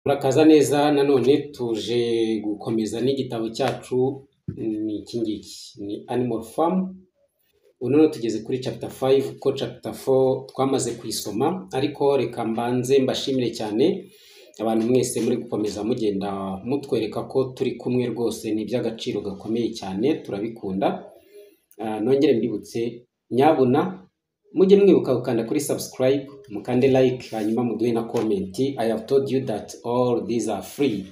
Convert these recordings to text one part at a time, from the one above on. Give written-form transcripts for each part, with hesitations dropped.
Murakaza neza. Nanone tuje gukomeza n'igitabo cyacu, ni iki ngiki, ni Animal Farm. Ubu noneho tugeze kuri chapter 5, ko chapter 4 twamaze kuyisoma. Ariko reka mbanze mbashimire cyane abantu mwese muri gukomeza mugenda mutwereka ko turi kumwe. Rwose ni iby'agaciro gakomeye cyane, turabikunda. Nongere mbibutse, nyabuna mujye mwibuka gukanda kuri subscribe, mukande like, hanyuma muduhe na comment. I have told you that all these are free,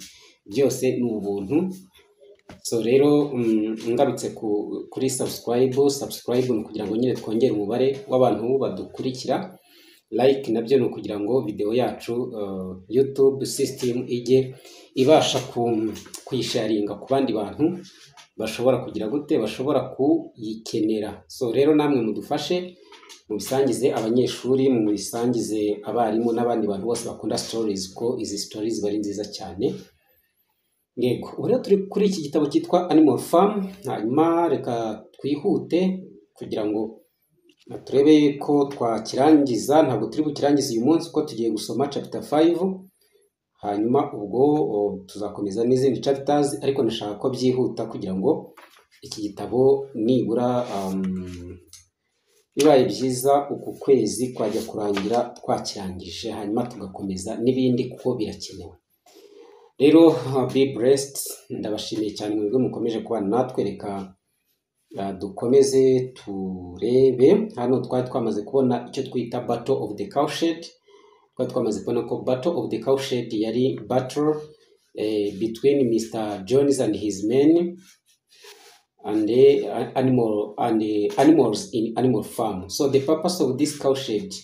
byose ni ubuntu. So rero ngarutse kuri subscribe ni ukugira ngo nyine twongere umubare w'abantu badukurikira. Like nabyo ni ukugira ngo video yacu YouTube system ijye ibasha kuyisharinga ku bandi bantu bashobora kugira gute, bashobora kuyikenera. So rero namwe mudufashe mubisangize abanyeshuri, mubisangize abarimu n'abandi bantu bose bakunda stories, ko izi stories bari nziza cyane. Yego, ubu rero turi kuri iki gitabo cyitwa Animal Farm. Hanyuma reka twihute kugira ngo turebe ko twakirangiza. Ntabwo turi bukirangize uyu munsi kuko tugiye gusoma chapter 5, hanyuma ubwo tuzakomeza n'izindi chapters, ariko ndashaka ko byihuta kugira ngo iki gitabo nibura bibaye byiza uku kwezi kwajya kurangira twakirangije, hanyuma tugakomeza n'ibindi kuko birakenewe. Rero be blessed, ndabashimiye cyane mwebwe mukomeje kubana natwe. Reka dukomeze turebe. Hano twari twamaze kubona icyo twita Battle of the Cowshed. Twari twamaze kubona ko Battle of the Cowshed yari battle between Mr Jones and his men and the animal and the animals in Animal Farm. So the purpose of this cowshed,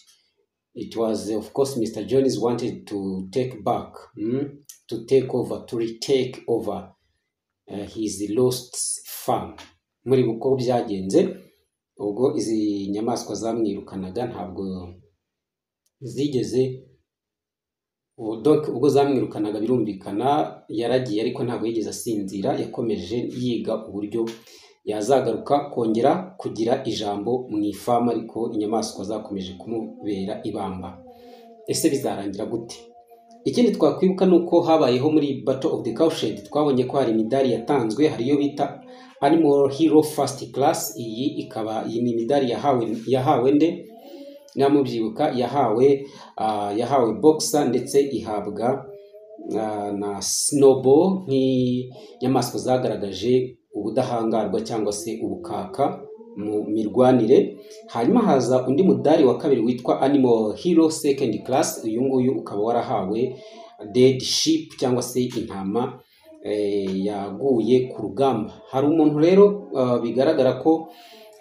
it was of course Mr Jones wanted to take back, to take over, to retake over his lost farm. Muri uko byagenze ubwo izi nyamaswa zamwirukanaga, ntabwo zigeze donc ubwo zamwirukanaga, birumvikana yaragiye, ariko ntabwo yigeze asinzira. Yakomeje yiga uburyo yazagaruka kongera kugira ijambo mu ifamu, ariko inyamaswa zakomeje kumubera ibamba. Ese bizarangira gute? Ikindi twakwibuka ni uko habayeho muri Battle of the Cowshed, twabonye ko hari imidari yatanzwe. Hari iyo bita Animal Hero First Class. Iyi ikaba, iyi ni imidari yahawe nde, niba mubyibuka? Yahawe Boxer, ndetse ihabwa na Snowball nk'inyamaswa zagaragaje ubudahangarwa cyangwa se ubukaka mu mirwanire. Hanyuma haza undi mudari wa kabiri witwa Animal Hero Second Class. Uyu nguyu ukaba warahawe Dead Sheep, cyangwa se intama yaguye ku rugamba. Hari umuntu rero bigaragara ko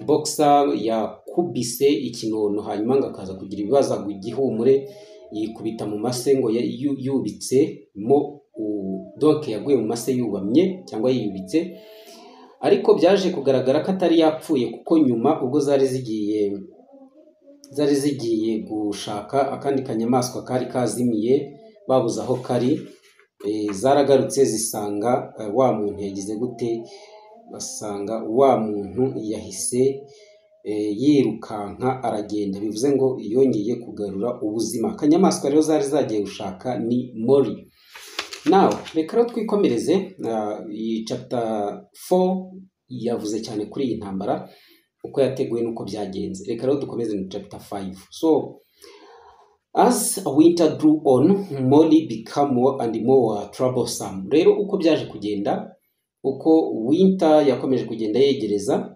Boxer yakubise ikinono, hanyuma ngo akaza kugira ibibazo, agwa igihumure, yikubita mu mase ngo yubitse mo, donc yaguye mu mase yubamye cyangwa yiyubitse. Ariko byaje kugaragara ko atari yapfuye, kuko nyuma ubwo zari zigiye gushaka akandi kanyamaswa kari kazimiye, babuze aho kari, zaragarutse zisanga wa muntu yagize gute? Basanga wa muntu yahise yirukanka aragenda, bivuze ngo yongeye kugarura ubuzima. Akanyamaswa rero zari zagiye gushaka ni Molly. Nawe reka rero twikomereze. Iyi chapter 4 yavuze cyane kuri iyi ntambara, uko yateguwe n'uko byagenze. Reka rero dukomeze mu chapter 5. So as winter drew on, Molly became more and more troublesome. Rero uko byaje kugenda, uko winter yakomeje kugenda yegereza,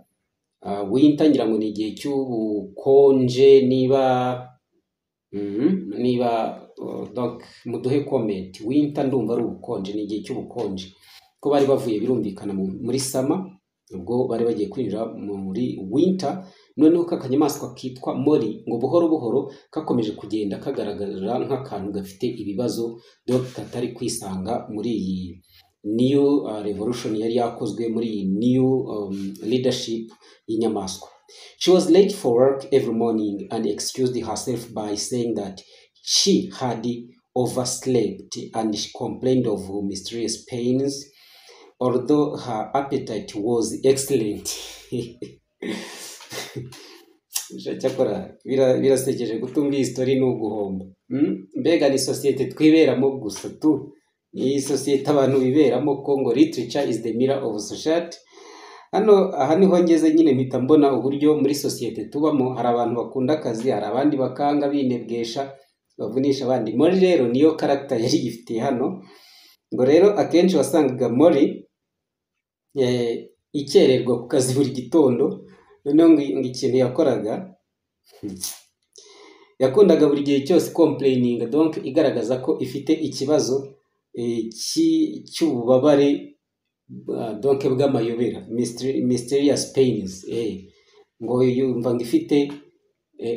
winter ngira ngo ni igihe cy'ubukonje, niba donc muduhe comment. Winter ndumva ari ubukonje, ni igihe cy'ubukonje, ko bari bavuye, birumvikana, muri summer, ubwo bari bagiye kwinjira muri winter. Noneho ka kanyamaswa kitwa Molly ngo buhoro buhoro kakomeje kugenda kagaragara nk'akantu gafite ibibazo, donc katari kwisanga muri iyi new revolution yari yakozwe, muri iyi new leadership y'inyamaswa. She was late for work every morning and excused herself by saying that she had overslept, and she complained of mysterious pains, although her appetite was excellent. Cyakora birasekeje, kutumva iyi story ni uguhomba. Mbega ni sosiyete twiberamo gusa tu. Ni sosiyete abantu biberamo ko ngo literature is the mirror of society. Hano aha niho ngeze nyine, mpita mbona uburyo muri sosiyete tubamo hari abantu bakunda akazi, hari abandi bakanga, binebwesha, bavunisha abandi. Molly rero niyo character yari yifitiye hano. Ngo rero akenshi wasangaga Molly ikererwa ku kazi buri gitondo. Noneho ngo ikintu yakoraga, yakundaga buri gihe cyose complaining, donc igaragaza ko ifite ikibazo cy'ububabare, donc bw'amayobera, mysterious pains, ngo yumva ngo ifite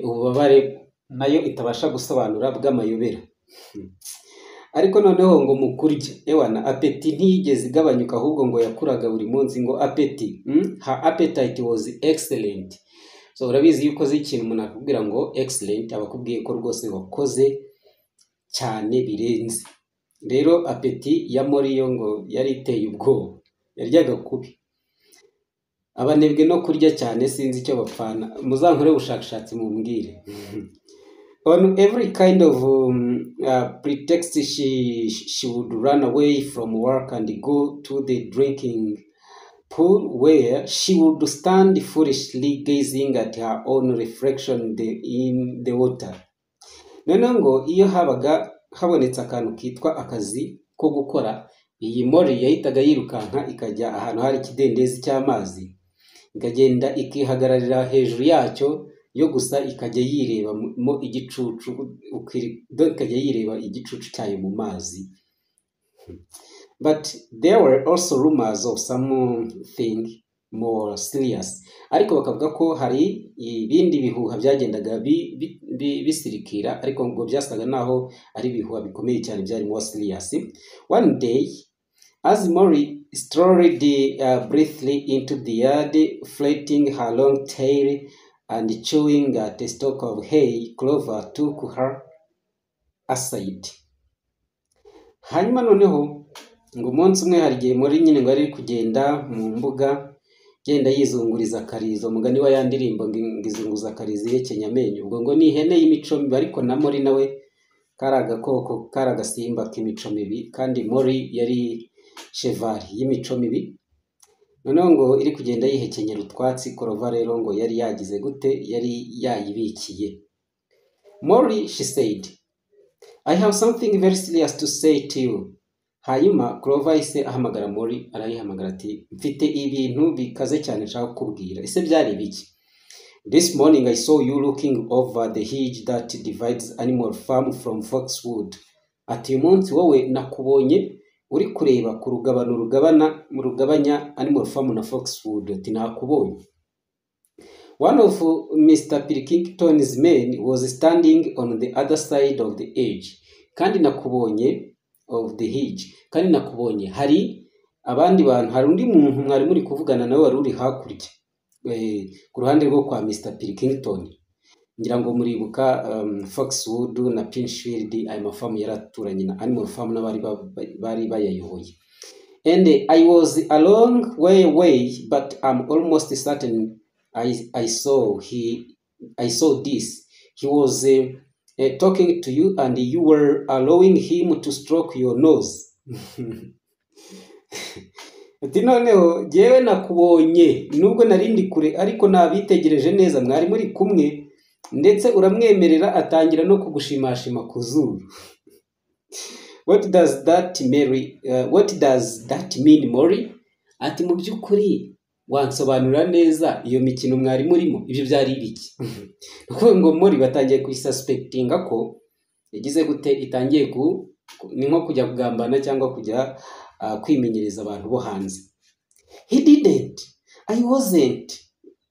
ububabare nayo itabasha gusobanura bw'amayobera. Ariko noneho ngo mu kurya, ewana, appétit ntiyigeze igabanyuka, ahubwo ngo yakuraga buri munsi. Ngo appétit, her appetite was excellent. So urabizi, iyo ukoze ikintu umuntu akakubwira ngo excellent, aba akubwiye ko rwose wakoze cyane birenze. Rero appétit ya Molly yo ngo yari iteye ubwoba, yaryaga kubi. Abanebwe no kurya cyane sinzi icyo bapfana, muzankore ubushakashatsi mumbwire. On every kind of pretext she would run away from work and go to the drinking pool, where she would stand foolishly gazing at her own reflection in the water. Noneho ngo iyo habaga habonetse akantu kitwa akazi ko gukora, iyi Molly yahitaga yirukanka ikajya ahantu hari ikidendezi cy'amazi, ikagenda ikihagararira hejuru yacyo yo gusa, ikajya yirebamo igicucu, ikajya yireba igicucu cyayo mu mazi. But there were also rumors of something more serious. Ariko bakavuga ko hari ibindi bihuha byagendaga bisirikira, ariko ngo byasaga naho ari ibihuha bikomeye cyane, byari more serious. One day, as Molly strolled briefly into the yard, flaunting her long tail and chewing at a stalk of hay, Clover took her aside. Hanyuma noneho ngo umunsi umwe, hari igihe Molly nyine ngo ari kugenda mu mbuga, genda yizunguriza akarizo, mugani wa ya ndirimbo ngo izunguza akarizo ihekenya amenyo. Ubwo ngo ni ihene y'imico mibi, ariko na Molly nawe kari agakoko, kari agasimba k'imico mibi, kandi Molly yari cheval y'imico mibi. Noneho ngo iri kugenda yihekenyera utwatsi, Clover rero ngo yari yagize gute? Yari yayibikiye. "Molly," she said, "I have something very serious to say to you." Hanyuma Clover yahise ahamagara Molly, arayihamagara ati: "Mfite ibintu bikaze cyane nshaka kukubwira." Ese byari ibiki? "This morning I saw you looking over the hedge that divides Animal Farm from Foxwood." Ati: "Uyu munsi wowe nakubonye uri kureba ku rugabano rugabana mu rugabanya Animal Farm na Foxwood." Ati: "Nakubonye." "One of Mr. Pilkington's men was standing on the other side of the edge." Kandi nakubonye, of the hedge. Kandi nakubonye hari abandi bantu, hari undi muntu mwari muri kuvugana nawe wari uri hakurya, ku ruhande rwo kwa Mr. Pilkington. Ngira ngo muribuka Foxwood na Pinchfield, ayo mafamu yaraturanye na Animal Farm n'abari bari bayayoboye. "And I was a long way away, but I'm almost certain I saw this. He was talking to you and you were allowing him to stroke your nose." Ati: "Noneho jyewe nakubonye nubwo nari ndi kure, ariko nabitegereje neza, mwari muri kumwe, ndetse uramwemerera atangira no kugushimashima ku zuru." "What does that Mary, what does that mean, Molly?" Ati: "Mu by'ukuri wansobanurira neza iyo mikino mwari murimo, ibyo byari ibiki?" Ni ukuvuga ngo Molly batangiye kuyisuspectinga ko yagize gute, itangiye ku ni nko kujya kugambana cyangwa kujya kwimenyereza abantu bo hanze. "He didn't. I wasn't.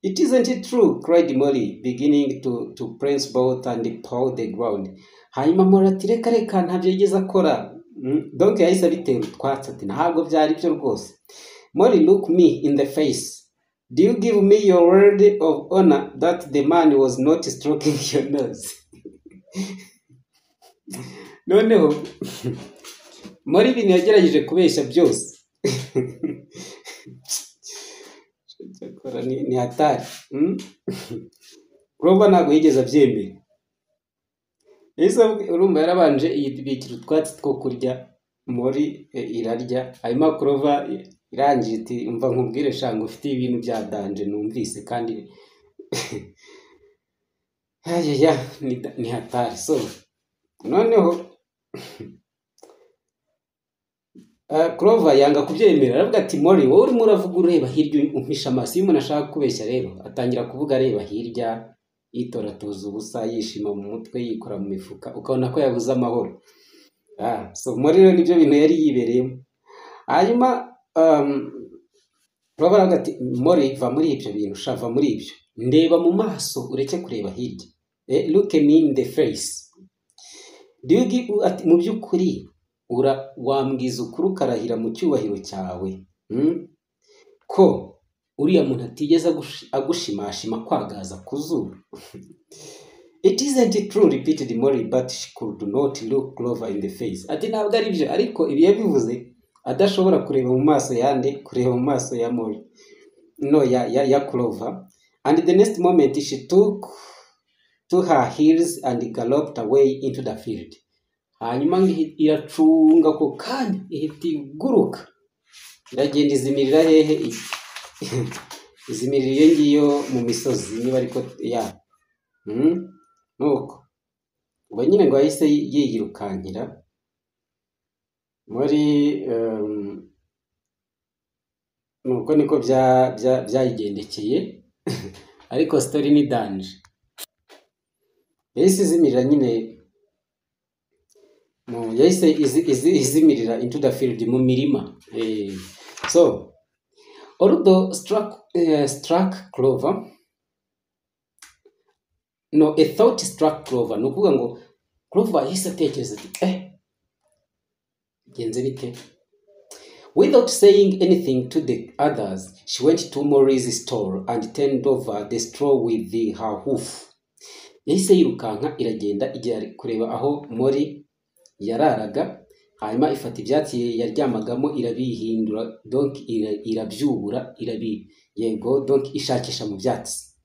It isn't true," cried Molly, beginning to prance about and paw the ground. Hanyuma Molly ati: "Reka reka, ntabyo yigeze akora." Donc yahise abitera utwatsi, ati: "Ntabwo byari byo rwose." "Molly, look me in the face. Do you give me your word of honor that the man was not stroking your nose?" Noneho Molly ibintu yagerageje kubeshya byose. Cyakora ni hatari. Clover ntabwo yigeze abyemera. Yahise urumva yarabanje yibikira utwatsi two kurya. Molly irarya. Hanyuma Clover irangiye iti: "Umva nkubwire sha, ngo ufite ibintu bya danger numvise kandi ayaya ni hatari." So noneho Clover yanga kubyemera, aravuga ati: "Molly, wowe urimo uravuga ureba hirya, umpisha amaso." Iyo umuntu ashaka kubeshya rero atangira kuvuga areba hirya, yitoratoza ubusa, yishima mu mutwe, yikora mu mifuka, ukabona ko yabuze amahoro. So Molly rero nibyo bintu yari yibereyemo. Hanyuma Clover aravuga ati: "Molly, va muri ibyo bintu sha, va muri ibyo, ndeba mu maso ureke kureba hirya. Look me in the face. Do you give," ati: "Mu by'ukuri ura wambwiza ukuri ukarahira mu cyubahiro cyawe, ko uriya muntu atigeze agushimashima kwagaza ku zuru?" "It isn't true," repeated Molly, but she could not look Clover in the face. Ati: "Ntabwo ari byo." Ariko ibi yabivuze adashobora kureba mu maso yande, kureba mu maso ya Molly, no ya Clover. And the next moment she took to her heels and galloped away into the field. Hanyuma ngo iracunga, ako kanya ihita iguruka, iragenda, izimirira hehe? Izimirira iyo ngiyo mu misozi, niba ariko ya. Nuko ubwo nyine ngo yahise yiyirukankira muri nuko niko byayigendekeye. Ariko story ni danger. Yahise izimirira nyine yahise izimirira into the field, mu mirima. So although struck Clover, no, a thought struck Clover. Ni ukuvuga ngo Clover yahise atekereza ati: "Bigenze bite?" Without saying anything to the others, she went to Molly's stall and turned over the straw with her hoof. Yahise yirukanka, iragenda, ijya kureba aho Molly yararaga, hanyuma ifata ibyatsi yaryamagamo irabihindura, donc irabyubura, irabi yego, donc ishakisha mu byatsi.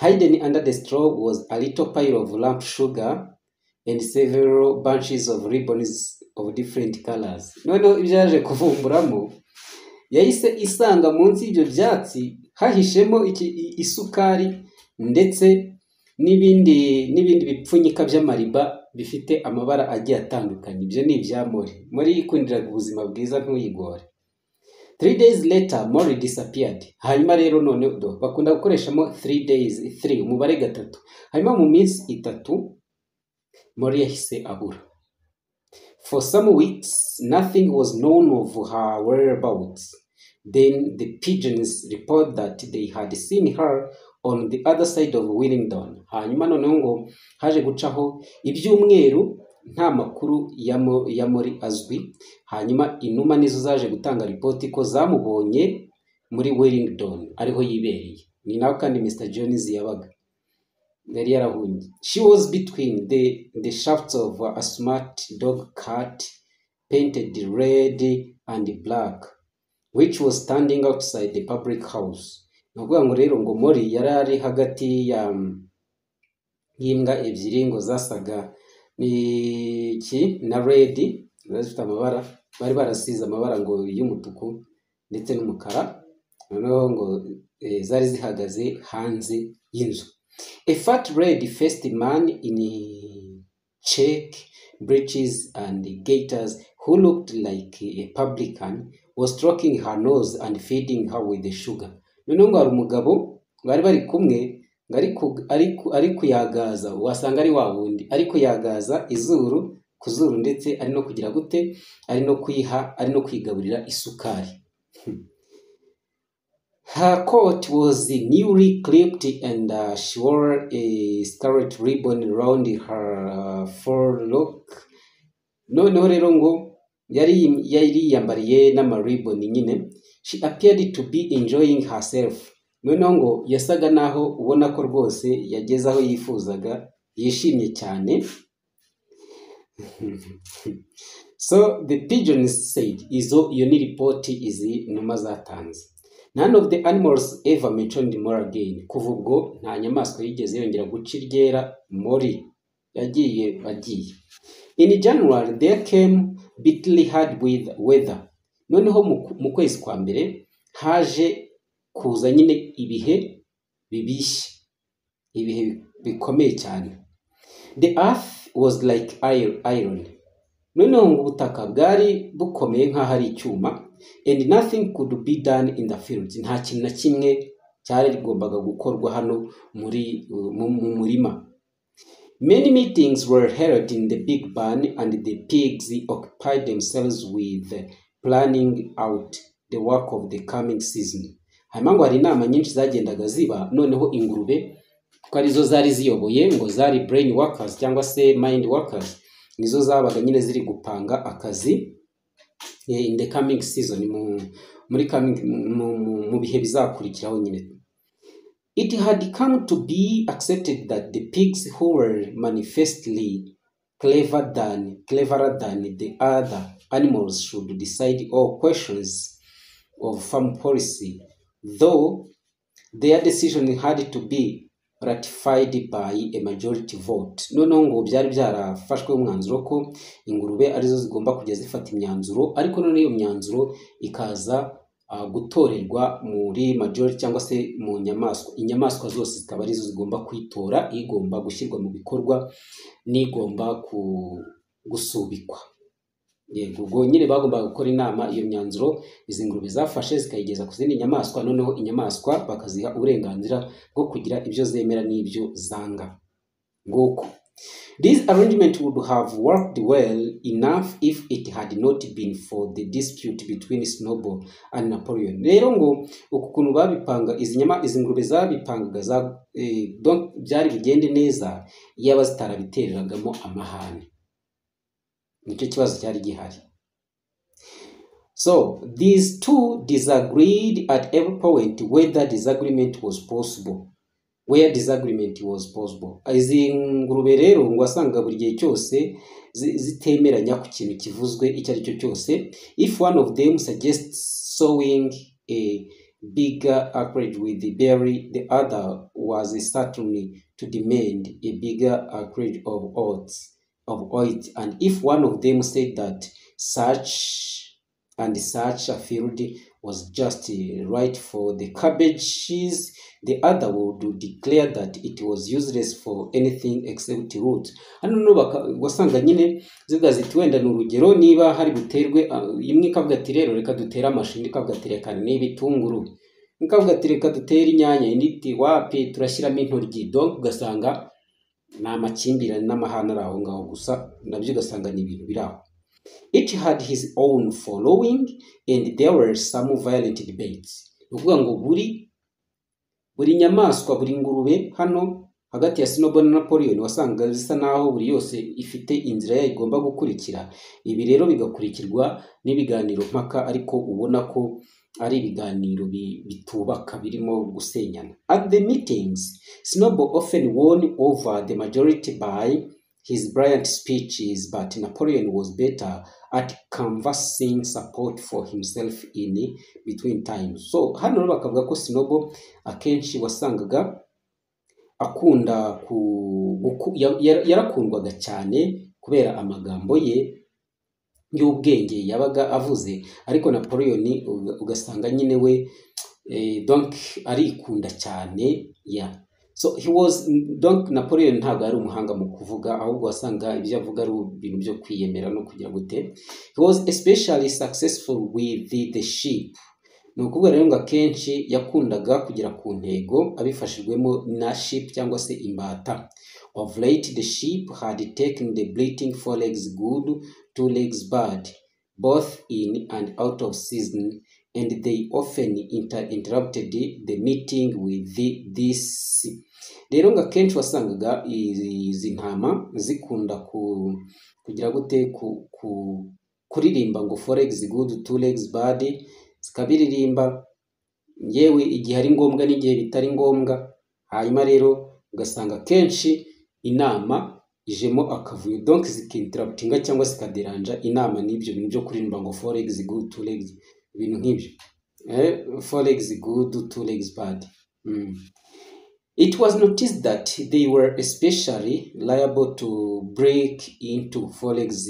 Hidden under the straw was a little pile of lump sugar and several bunches of ribbons of different colors. Noneho ibyo yaje kuvumburamo, yahise isanga munsi y'ibyo byatsi hahishemo isukari ndetse n'ibindi bipfunyika by'amariba bifite amabara agiye atandukanye. Ibyo ni ibya Molly. Molly yikundiraga ubuzima bwiza, ntuyigore. 3 days later, Molly disappeared. Hanyuma rero none do bakunda gukoreshamo 3 days, three, umubare gatatu. Hanyuma mu minsi 3 Molly yahise abura. For some weeks, nothing was known of her whereabouts. Then the pigeons report that they had seen her on the other side of Willingdon. Hanyuma noneho ngo haje gucaho ibyumweru nta makuru ya Molly azwi. Hanyuma inuma nizo zaje gutanga ripoti ko zamubonye muri Willingdon, ariho yibereye. Ni naho kandi Mr Jones yabaga, yari yarahungiye. She was between the shafts of a smart dog cart painted red and black, which was standing outside the public house. Ni ukuvuga ngo rero ngo Molly yari ari hagati ya y'imbwa ebyiri ngo zasaga n'iki na red, zari zifite amabara, bari barasize amabara ngo y'umutuku ndetse n'umukara. Noneho ngo zari zihagaze hanze y'inzu. A fat red faced man in check breeches and gaiters who looked like a publican was stroking her nose and feeding her with the sugar. Noneho ngo hari umugabo bari bari kumwe ngo ari kuyagaza, wasanga ari wa wundi, ari kuyagaza izuru ku zuru, ndetse ari no kugira gute, ari no kuyiha, ari no kwigaburira isukari. Her coat was newly clipped and she wore a scarlet ribbon round her forelock. Noneho rero ngo yari yiyambariye n'amariboni nyine. She appeared to be enjoying herself. Noneho ngo yasaga naho ubona ko rwose yageze aho yifuzaga, yishimye cyane. So the pigeons said, izo iyo ni ripoti izi numa zatanze. None of the animals ever mentioned Molly again. Kuva ubwo nta nyamaswa yigeze yongera guca iryera Molly, yagiye agiye. In January there came Bitterly hard with weather. Noneho mu kwezi kwa mbere haje kuza nyine ibihe bibishye, ibihe bikomeye cyane. The earth was like iron. Noneho ngo ubutaka bwari bukomeye nk'aho ari icyuma. And nothing could be done in the fields. Nta kintu na kimwe cyari rigombaga gukorwa hano mu murima. Many meetings were held in the big barn, and the pigs occupied themselves with planning out the work of the coming season. Hanyuma ngo hari inama nyinshi zagendaga ziba, noneho ingurube, kuko arizo zari ziyoboye, ngo zari brain workers cyangwa se mind workers, nizo zabaga nyine ziri gupanga akazi in the coming season, mu muri coming, mu bihe bizakurikiraho nyine. It had come to be accepted that the pigs, who were manifestly cleverer than the other animals, should decide all questions of farm policy, though their decision had to be ratified by a majority vote. Noneho ngo byari byarafashwe umwanzuro ko ingurube arizo zigomba kujya zifata imyanzuro, ariko noneho iyo myanzuro ikaza gutorerwa muri majority cyangwa se mu nyamaswa, inyamaswa zose zikaba arizo zigomba kuyitora, igomba gushyirwa mu bikorwa n'igomba gusubikwa. Yego, ubwo nyine bagombaga gukora inama, iyo myanzuro izi ngurube zafashe zikayigeza ku zindi nyamaswa, noneho inyamaswa bakaziha uburenganzira bwo kugira ibyo zemera n'ibyo zanga. Nguko. This arrangement would have worked well enough if it had not been for the dispute between Snowball and Napoleon. Rero ngo uku kuntu babipanga, izi ngurube zabipangaga donc byari bigende neza iyaba zitarabitereragamo amahane. Nicyo kibazo cyari gihari. So these two disagreed at every point whether disagreement was possible. Where disagreement was possible. Izi ngurube rero ngo wasanga buri gihe cyose zitemeranya ku kintu kivuzwe icyo ari cyo cyose. If one of them suggests sowing a bigger acreage with the barley, the other was certainly to demand a bigger acreage of oats. And if one of them said that such and such a field was just right for the cabbages, the other would declare that it was useless for anything except root. Hano no wasanga nyine zivuga ziti, wenda ni urugero, niba hari buterwe, imwe ikavuga ati: "Rero reka dutere amashu," indi ikavuga ati: "Reka n'ibitunguru," indi ikavuga ati: "Reka dutere inyanya," indi iti: "Wapi, turashyiramo intoryi." Donc ugasanga ni amakimbirane n'amahane ari aho ngaho gusa, nabyo ugasanga ni ibintu biri aho. Each had his own following, and there were some violent debates. Ni ukuvuga ngo buri nyamaswa, buri ngurube hano hagati ya Snowball na Napoleon, wasangaga zisa naho buri yose ifite inzira yayo igomba gukurikira. Ibi rero bigakurikirwa n'ibiganiro mpaka, ariko ubona ko ari ibiganiro bitubaka, birimo gusenyana. At the meetings, Snowball often won over the majority by his brilliant speeches, but Napoleon was better at canvassing support for himself in between times. So hano rero bakavuga ko Snowball akenshi wasangaga akunda ku, guku, yarakundwaga cyane kubera amagambo ye y'ubwenge yabaga avuze, ariko Napoleon ugasanga nyine we donc arikunda cyane, yeah. So he was, donc Napoleon ntabwo ari umuhanga mu kuvuga, ahubwo wasanga ibyo avuga ari ibintu byo kwiyemera no kugira gute. He was especially successful with the sheep. Ni ukuvuga rero ngo akenshi yakundaga kugera ku ntego abifashijwemo na sheep cyangwa se imbata. Of late the sheep had taken the bleating "four legs good, two legs bad" both in and out of season, and they often interrupted the meeting with this. Rero ngo akenshi wasangaga izi ntama zikunda kugira gute, kuririmba ngo "four legs good, two legs bad", zikabiririmba yewe igihe ari ngombwa n'igihe bitari ngombwa. Hanyuma rero ugasanga akenshi inama ijemo akavuyo, donc zikinterruptinga cyangwa zikaderanja inama n'ibyo bintu byo kuririmba ngo "four legs good, two legs", ibintu nk'ibyo, "four legs good, two legs bad". It was noticed that they were especially liable to break into four legs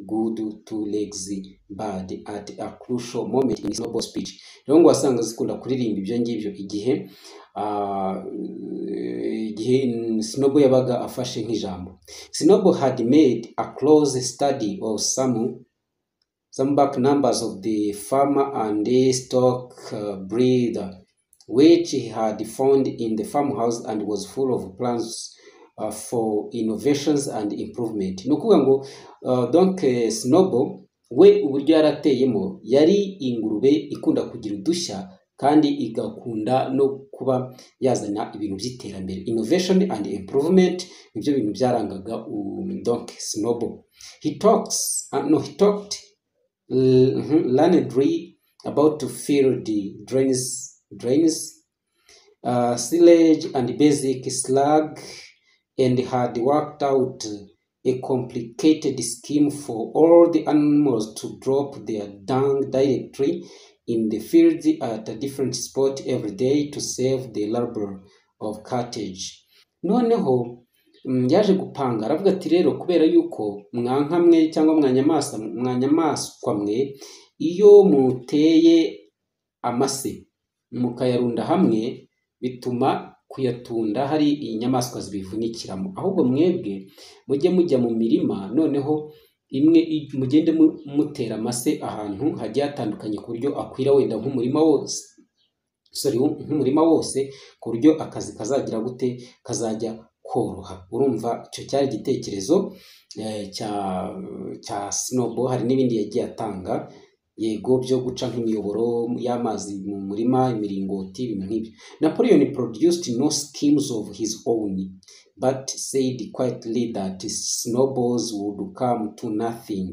good, two legs bad at a crucial moment in Snowball's speech. Rero ngo wasanga zikunda kuririmba ibyo ngibyo igihe Snowball yabaga afashe nk'ijambo. Snowball had made a close study of some back numbers of the farmer and the stock breeder which he had found in the farmhouse and was full of plans for innovations and improvement. Ni ukuvuga ngo donc Snowball we uburyo yarateyemo, yari ingurube ikunda kugira udushya kandi igakunda no kuba yazana ibintu by'iterambere. Innovation and improvement nibyo bintu byarangaga donc Snowball. He talks no he talked learnedly about to fill the drains, silage and basic slag, and had worked out a complicated scheme for all the animals to drop their dung directly in the fields at a different spot every day to save the labor of cartage. Noneho yaje gupanga, aravuga ati: "Rero kubera yuko mwanka mwe cyangwa mwanyamaswa mwe, iyo muteye amase mukayarunda hamwe, bituma kuyatunda hari inyamaswa zibivunikiramo. Ahubwo mwebwe mujye mujya mu mirima, noneho imwe mugende mutera amase ahantu hagiye hatandukanye, ku buryo akwira wenda nk'umurima wose, sorry, nk'umurima wose, ku buryo akazi kazagira gute, kazajya koroha." Urumva icyo cyari igitekerezo cya Snowball. Hari n'ibindi yagiye atanga, yego, byo guca nk'imiyoboro y'amazi mu murima, imiringoti, ibintu nk'ibyo. Napoleon produced no schemes of his own, but said quietly that Snowball's would come to nothing.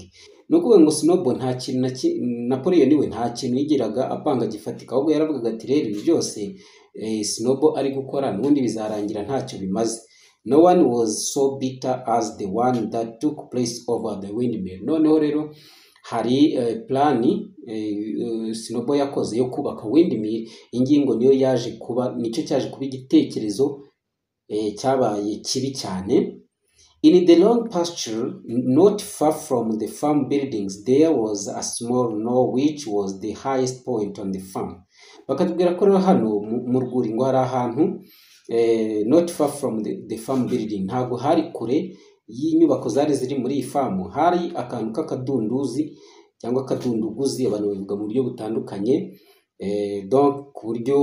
Ni ukuvuga ngo Snowball nta kintu na Napoleon we nta kintu yigeraga apanga gifatika, ahubwo yaravugaga ati: "Rero ibi byose Snowball ari gukora, n'ubundi bizarangira ntacyo bimaze." No one was so bitter as the one that took place over the windmill. Noneho rero hari plan Snowball yakoze yo kubaka windmill. Ingingo niyo yaje kuba, nicyo cyaje kuba igitekerezo cyabaye kibi cyane. In the long pasture, not far from the farm buildings, there was a small knoll which was the highest point on the farm. Bakatubwira ko rero hano mu rwuri ngo hari ahantu not far from the farm building, ntabwo hari kure y'inyubako zari ziri muri iyi famu, hari akantu k'akadunduzi cyangwa akadunduguzi, abantu babivuga mu buryo butandukanye, donc ku buryo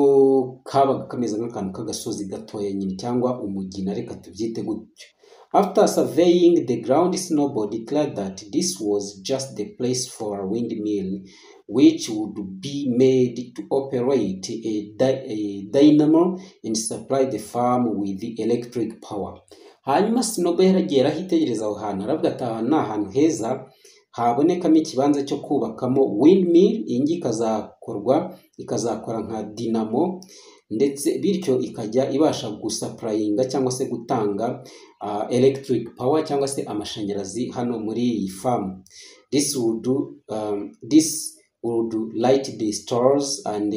kabaga kameze nk'akantu k'agasozi gatoya nyine cyangwa umugina, reka tubyite gutyo. After surveying the ground, Snowball declared that this was just the place for a windmill, which would be made to operate a dynamo and supply the farm with the electric power. Hanyuma Snowball yaragiye arahitegereza aho hantu, aravuga ati: "Aha ni ahantu heza habonekamo ikibanza cyo kubakamo windmill. Iyi ngiyi ikazakorwa, ikazakora nka dinamo, ndetse bityo ikajya ibasha gusupplyinga cyangwa se gutanga electric power cyangwa se amashanyarazi hano muri iyi farm. This would light the stores and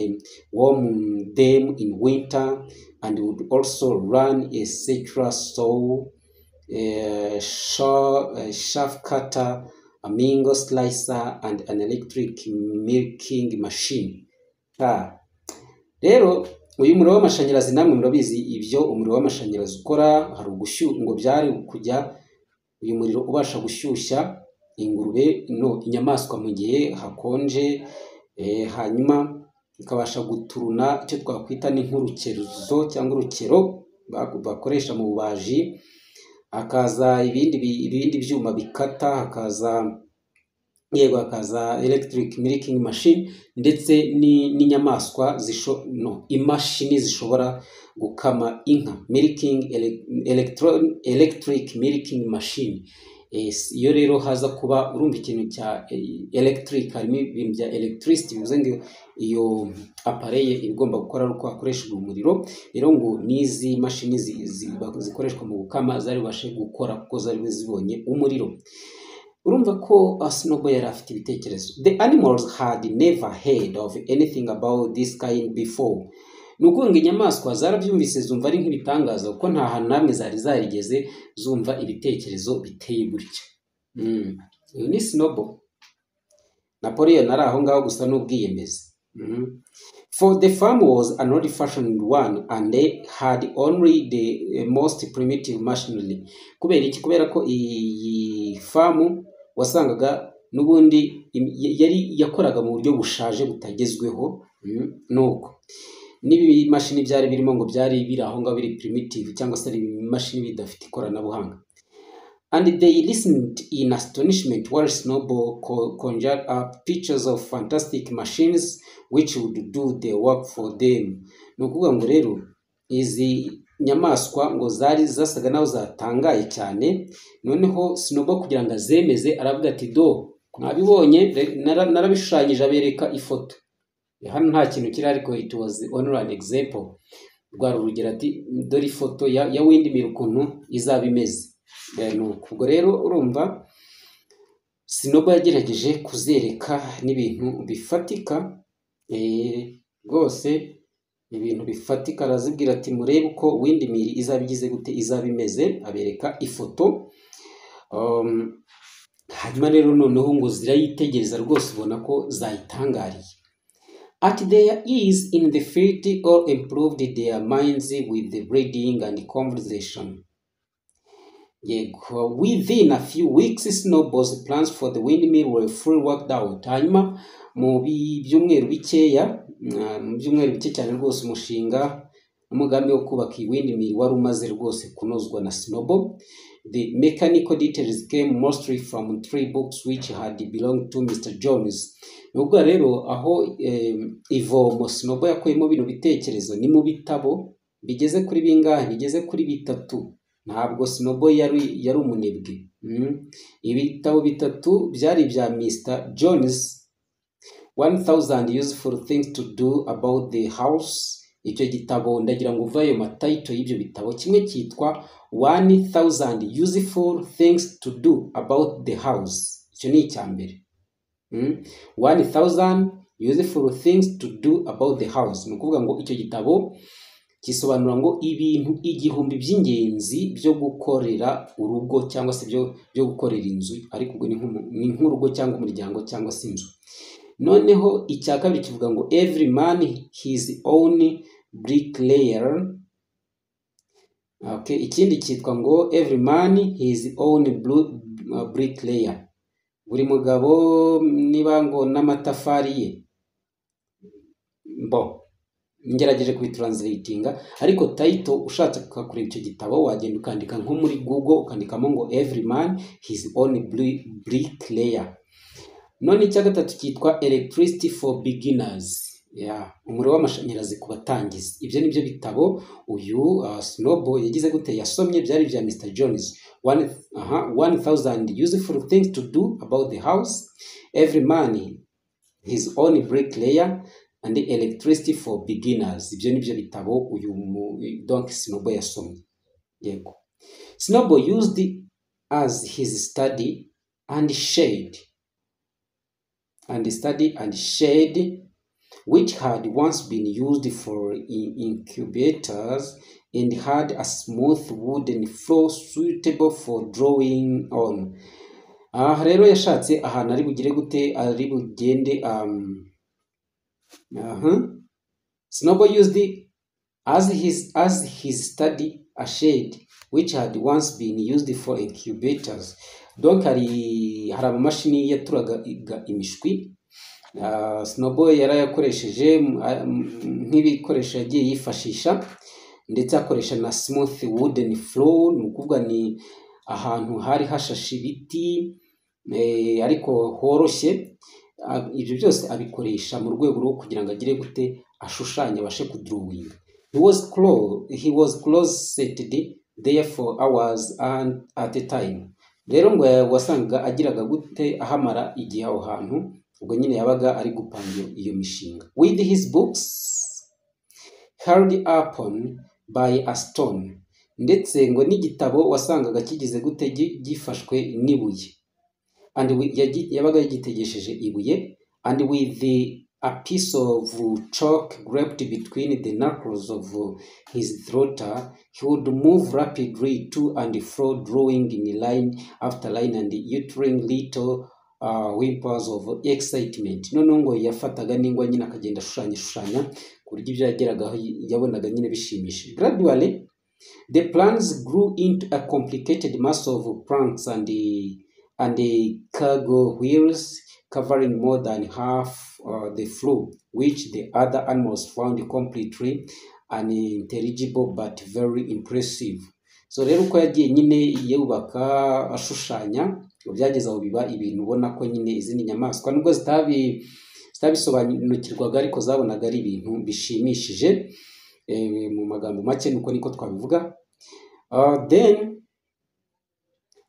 warm them in winter and would also run a circular saw, a chaff cutter, a mingo slicer and an electric milking machine." Rero uyu muriro w'amashanyarazi, namwe murabizi ibyo umuriro w'amashanyarazi ukora. Hari ugushyuha, ngo byari kujya uyu muriro ubasha gushyushya ingurube, no inyamaswa mu gihe hakonje, hanyuma ikabasha guturuna icyo twakwita ni nk'urukezo cyangwa urukero bakoresha mu bubaji, hakaza ibindi byuma bikata, hakaza, yego, hakaza electric milking machine, ndetse n'inyamaswa no imashini zishobora gukama inka, milking electric milking machine. Iyo rero haza kuba, urumva ikintu cya electric, harimo ibintu bya electricity, bivuze ngo iyo appareil iba igomba gukora ari uko hakoreshejwe umuriro. Rero ngo n'izi mashini zikoreshwa mu gukama zari bubashe gukora kuko zari zibonye umuriro. Urumva ko Snowball yari afite ibitekerezo. The animals had never heard of anything about this kind before. Ni ukuvuga ngo inyamaswa zarabyumvise, zumva ari nk'ibitangaza, kuko nta hantu namwe zari zarigeze zumva ibitekerezo biteye gutya. Uyu ni Snowball. Napoleon ari aho ngaho gusa n'ubwiyemezi. For the farm was an old-fashioned one and they had only the most primitive machinery. Kubera iki? Kubera ko iyi farm wasangaga n'ubundi yari yakoraga mu buryo bushaje, butagezweho. Nuko n'ibimashini byari birimo ngo byari biri aho ngaho biri primitive, cyangwa se ari ibimashini bidafite ikoranabuhanga. And they listened in astonishment while Snowball conjured up pictures of fantastic machines which would do the work for them. Ni ukuvuga ngo rero izi nyamaswa ngo zari zasaga naho zatangaye cyane. Noneho Snowball, kugira ngo azemeze, aravuga ati: "Do, mwabibonye, narabishushanyije." Abereka ifoto. Hano nta kintu kiri, ariko it was only an example, rwari urugero. Ati: "Dore ifoto ya windmill ukuntu izaba imeze." Nuko ubwo rero urumva Snowball yagerageje kuzereka n'ibintu bifatika, rwose ibintu bifatika. Arazibwira ati: "Murebe uko windmill izaba igize gute, izaba imeze." Abereka ifoto. Hanyuma rero noneho ngo zirayitegereza rwose, ubona ko zayitangariye. At their ease in the field all improved their minds with the reading and conversation. Yego, within a few weeks Snowball's plans for the windmill were fully worked out. Hanyuma mu byumweru bikeya, mu byumweru bike cyane rwose, umushinga n'umugambi wo kubaka iyi windmill wari umaze rwose kunozwa na Snowball. The mechanical details came mostly from three books which had belonged to Mr. Jones. Ni ukuvuga rero aho ivomo Snowball yakuyemo bino bitekerezo ni mu bitabo bigeze kuri bingahe? Bigeze kuri bitatu. Ntabwo Snowball yari umunebwe. Ibitabo bitatu byari ibya Mr. Jones: 1000 Useful Things to Do About the House. Icyo gitabo, ndagira ngo uve ayo ma title y'ibyo bitabo. Kimwe cyitwa 1000 Useful Things to Do About the House, icyo ni icya mbere. 1000 Useful Things to Do About the House, ni ukuvuga ngo icyo gitabo gisobanura ngo ibintu 1000 by'ingenzi byo gukorera urugo, cyangwa se byo gukorera inzu, ariko ubwo ni nk'urugo cyangwa umuryango cyangwa se inzu. Noneho icya kabiri kivuga ngo Every Man His Own Bricklayer. Okay, ikindi cyitwa ngo Every Man His Own Bricklayer, buri mugabo niba ngo n'amatafari ye. Bo ngerageje kubitranslatinga, ariko title, ushatse kureba icyo gitabo, wagenda ukandika nko muri Google, ukandikamo ngo Every Man His Own Bricklayer. None icya gatatu cyitwa Electricity for Beginners, yeah, umuriro w'amashanyarazi ku batangizi. Ibyo ni byo bitabo uyu Snowball yagize gute, yasomye, byari ibya Mr. Jones: 1000 Useful Things to Do About the House, Every Man His Own Bricklayer and Electricity for Beginners. Ibyo ni byo bitabo uyu donc Snowball yasomye. Yego, Snowball used as his study and shade and study and shade which had once been used for incubators and had a smooth wooden floor suitable for drawing on. Aha rero yashatse ahantu ari bugire gute, ari bugende. Aha Snowball used as his study a shed which had once been used for incubators. Donc hari amamashini yaturaga imishwi. Snowball yarayakoresheje nk'ibikoresho yagiye yifashisha, ndetse akoresha na smooth wooden floor, ni ukuvuga ni ahantu hari hashashe ibiti, ariko horoshye. Ibyo byose abikoresha mu rwego rwo kugira ngo agire gute, ashushanye, abashe kudrawinga. He was closeted there for hours and at a time. Rero ngo wasangaga agiraga gute, ahamara igihe aho hantu, ubwo nyine yabaga ari gupanga iyo mishinga, with his books held upon by a stone. Ndetse ngo n'igitabo wasangaga kigize gute, gifashwe n'ibuye, and yabaga yagitegesheje ibuye, and with the A piece of chalk gripped between the knuckles of his trotter, he would move rapidly to and fro, drawing in line after line and uttering little whimpers of excitement. Noneho ngo yafataga n'ingwa nyine, akagenda ashushanya, ashushanya, ku buryo ibyo yageragaho yabonaga nyine bishimishije. Gradually the plans grew into a complicated mass of planks and the cog wheels covering more than half the floor, which the other animals found completely unintelligible but very impressive. So rero uko yagiye nyine yubaka, ashushanya, ngo byageze aho biba ibintu ubona ko nyine izindi nyamaswa, nubwo zitabisobanukirwaga, ariko zabonaga ari ibintu bishimishije. Mu magambo make nuko niko twabivuga. Then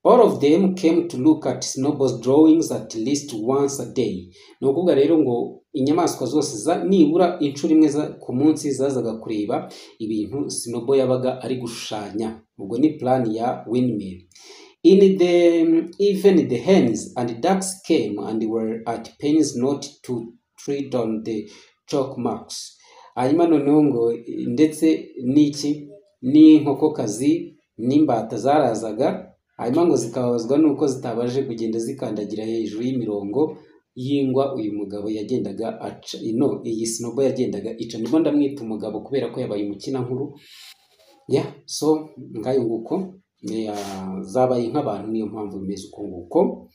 all of them came to look at Snowball's drawings at least once a day. Ni ukuvuga rero ngo inyamaswa zose nibura inshuro imwe ku munsi zazaga kureba ibintu Snowball yabaga ari gushushanya. Ubwo ni plan ya windmill. In the even the hens and ducks came and were at pains not to tread on the chalk marks. Hanyuma noneho ngo ndetse n'iki, n'inkokokazi n'imbata zarazaga, hanyuma ngo zikababazwa n'uko zitabashe kugenda zikandagira hejuru y'imirongo y'ingwa uyu mugabo yagendaga aca, no iyi Snowball yagendaga ica. Ndimo ndamwita umugabo kubera ko yabaye umukinankuru. Yeah, so ngayo nguko. Yeah, zabaye nk'abantu, niyo mpamvu bimeze uko nguko.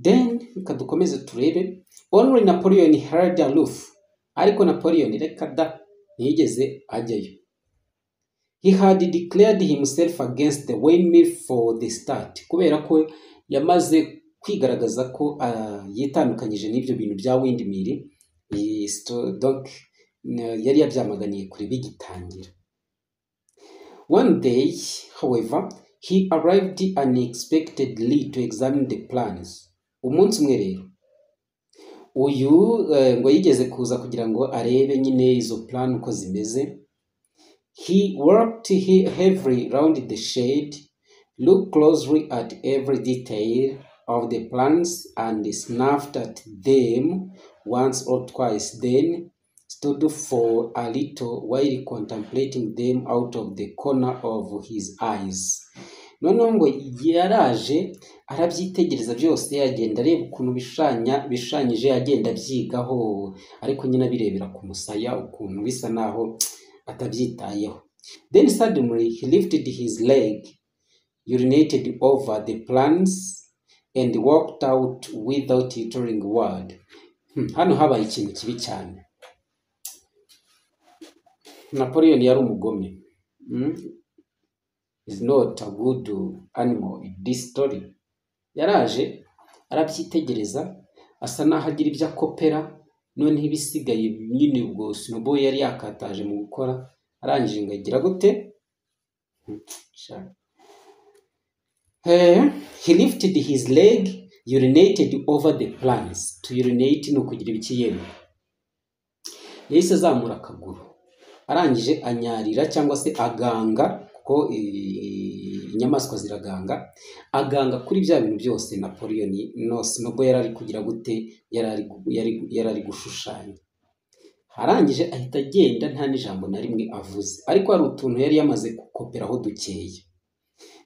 Then reka dukomeze turebe. Only Napoleon held aloof. Ariko Napoleon, reka da, ntiyigeze ajyayo. He had declared himself against the windmill for the start, kubera ko yamaze kwigaragaza ko yitandukanyije n'ibyo bintu bya windmill. Donc yari yabyamaganiye kure bigitangira. One day, however, he arrived unexpectedly to examine the plans. Umunsi umwe rero uyu ngo yigeze kuza kugira ngo arebe nyine izo plan uko zimeze. He worked heavily round the shed, looked closely at every detail of the plans and snuffed at them once or twice, then stood for a little while contemplating them out of the corner of his eyes. Noneho ngo yaraje arabyitegereza byose, agenda areba ukuntu bishushanyije, agenda abyigaho, ariko nyine abirebera ku musaya ukuntu, bisa naho atabyitayeho. Then suddenly he lifted his leg, urinated over the plans and walked out without uttering a word. Hano habaye ikintu kibi cyane. Napoleon yari umugome. Is not a good animal in this story. Yaraje arabyitegereza, asa naho agira ibyo akopera, noneho ibisigaye nyine ubwo Snowball yari yakataje mu gukora, arangije ngo agira gute? Sha. He lifted his leg, urinated over the plans. To urinate ni ukugira ibiki yemwe. Yahise azamura akaguru, arangije anyarira cyangwa se aganga, kuko inyamaswa ziraganga, aganga kuri bya bintu byose Napoleon, no Snowball yari ari kugira gute, yari ari gushushanya. Arangije ahita agenda nta n'ijambo na rimwe avuze, ariko hari utuntu yari yamaze gukoperaho dukeya.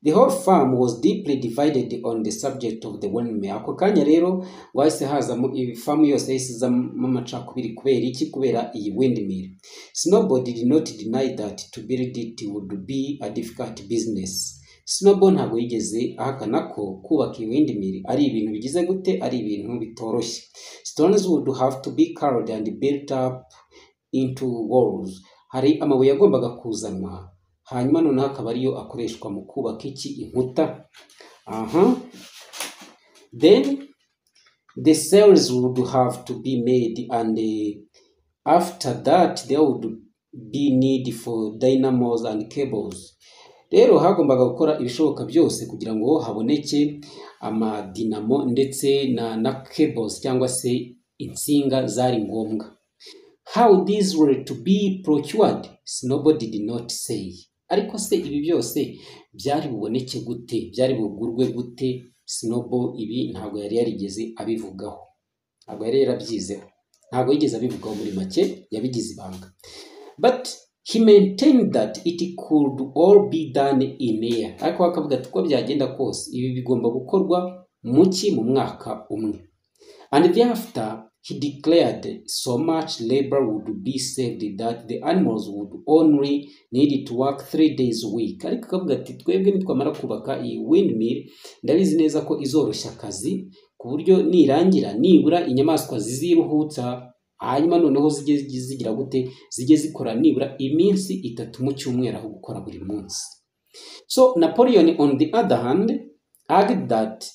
The whole farm was deeply divided on the subject of the windmill. Ako kanya rero ngo hahise hazamo, farm yose yahise izamo amacakubiri. Kubera iki? Kubera iyi windmill. Snowball did not deny that to build it would be a difficult business. Snowball ntabwo yigeze ahakana ko kubaka iyi windmill ari ibintu bigize gute, ari ibintu bitoroshye. Stones would have to be carried and built up into walls. Hari amabuye yagombaga kuzanwa, hanyuma noneho akaba ariyo akoreshwa mu kubaka iki, inkuta. Aha. Then the sails would have to be made and after that there would be need for dynamos and cables. Rero hagombaga gukora ibishoboka byose kugira ngo haboneke amadinamo ndetse na cables cyangwa se insinga zari ngombwa. How these were to be procured, Snowball did not say. Ariko se ibi byose byari buboneke gute, byari bugurwe gute? Snowball ibi ntabwo yari yarigeze abivugaho, ntabwo yari yarabyizeho. Ntabwo yigeze abivugaho, muri make yabigize ibanga. But he maintained that it could all be done in a year. Ariko akavuga ati uko byagenda kose ibi bigomba gukorwa mu ki? Mu mwaka umwe. And thereafter, he declared, so much labor would be saved that the animals would only need to work 3 days a week. Ariko akavuga ati twebwe nitwamara kubaka iyi windmill, ndabizi neza ko izoroshya akazi ku buryo nirangira nibura inyamaswa ziziruhutsa, hanyuma noneho zijye zigira gute? Zijye zikora nibura iminsi 3 mu cyumweru aho gukora buri munsi. So Napoleon, on the other hand, argued that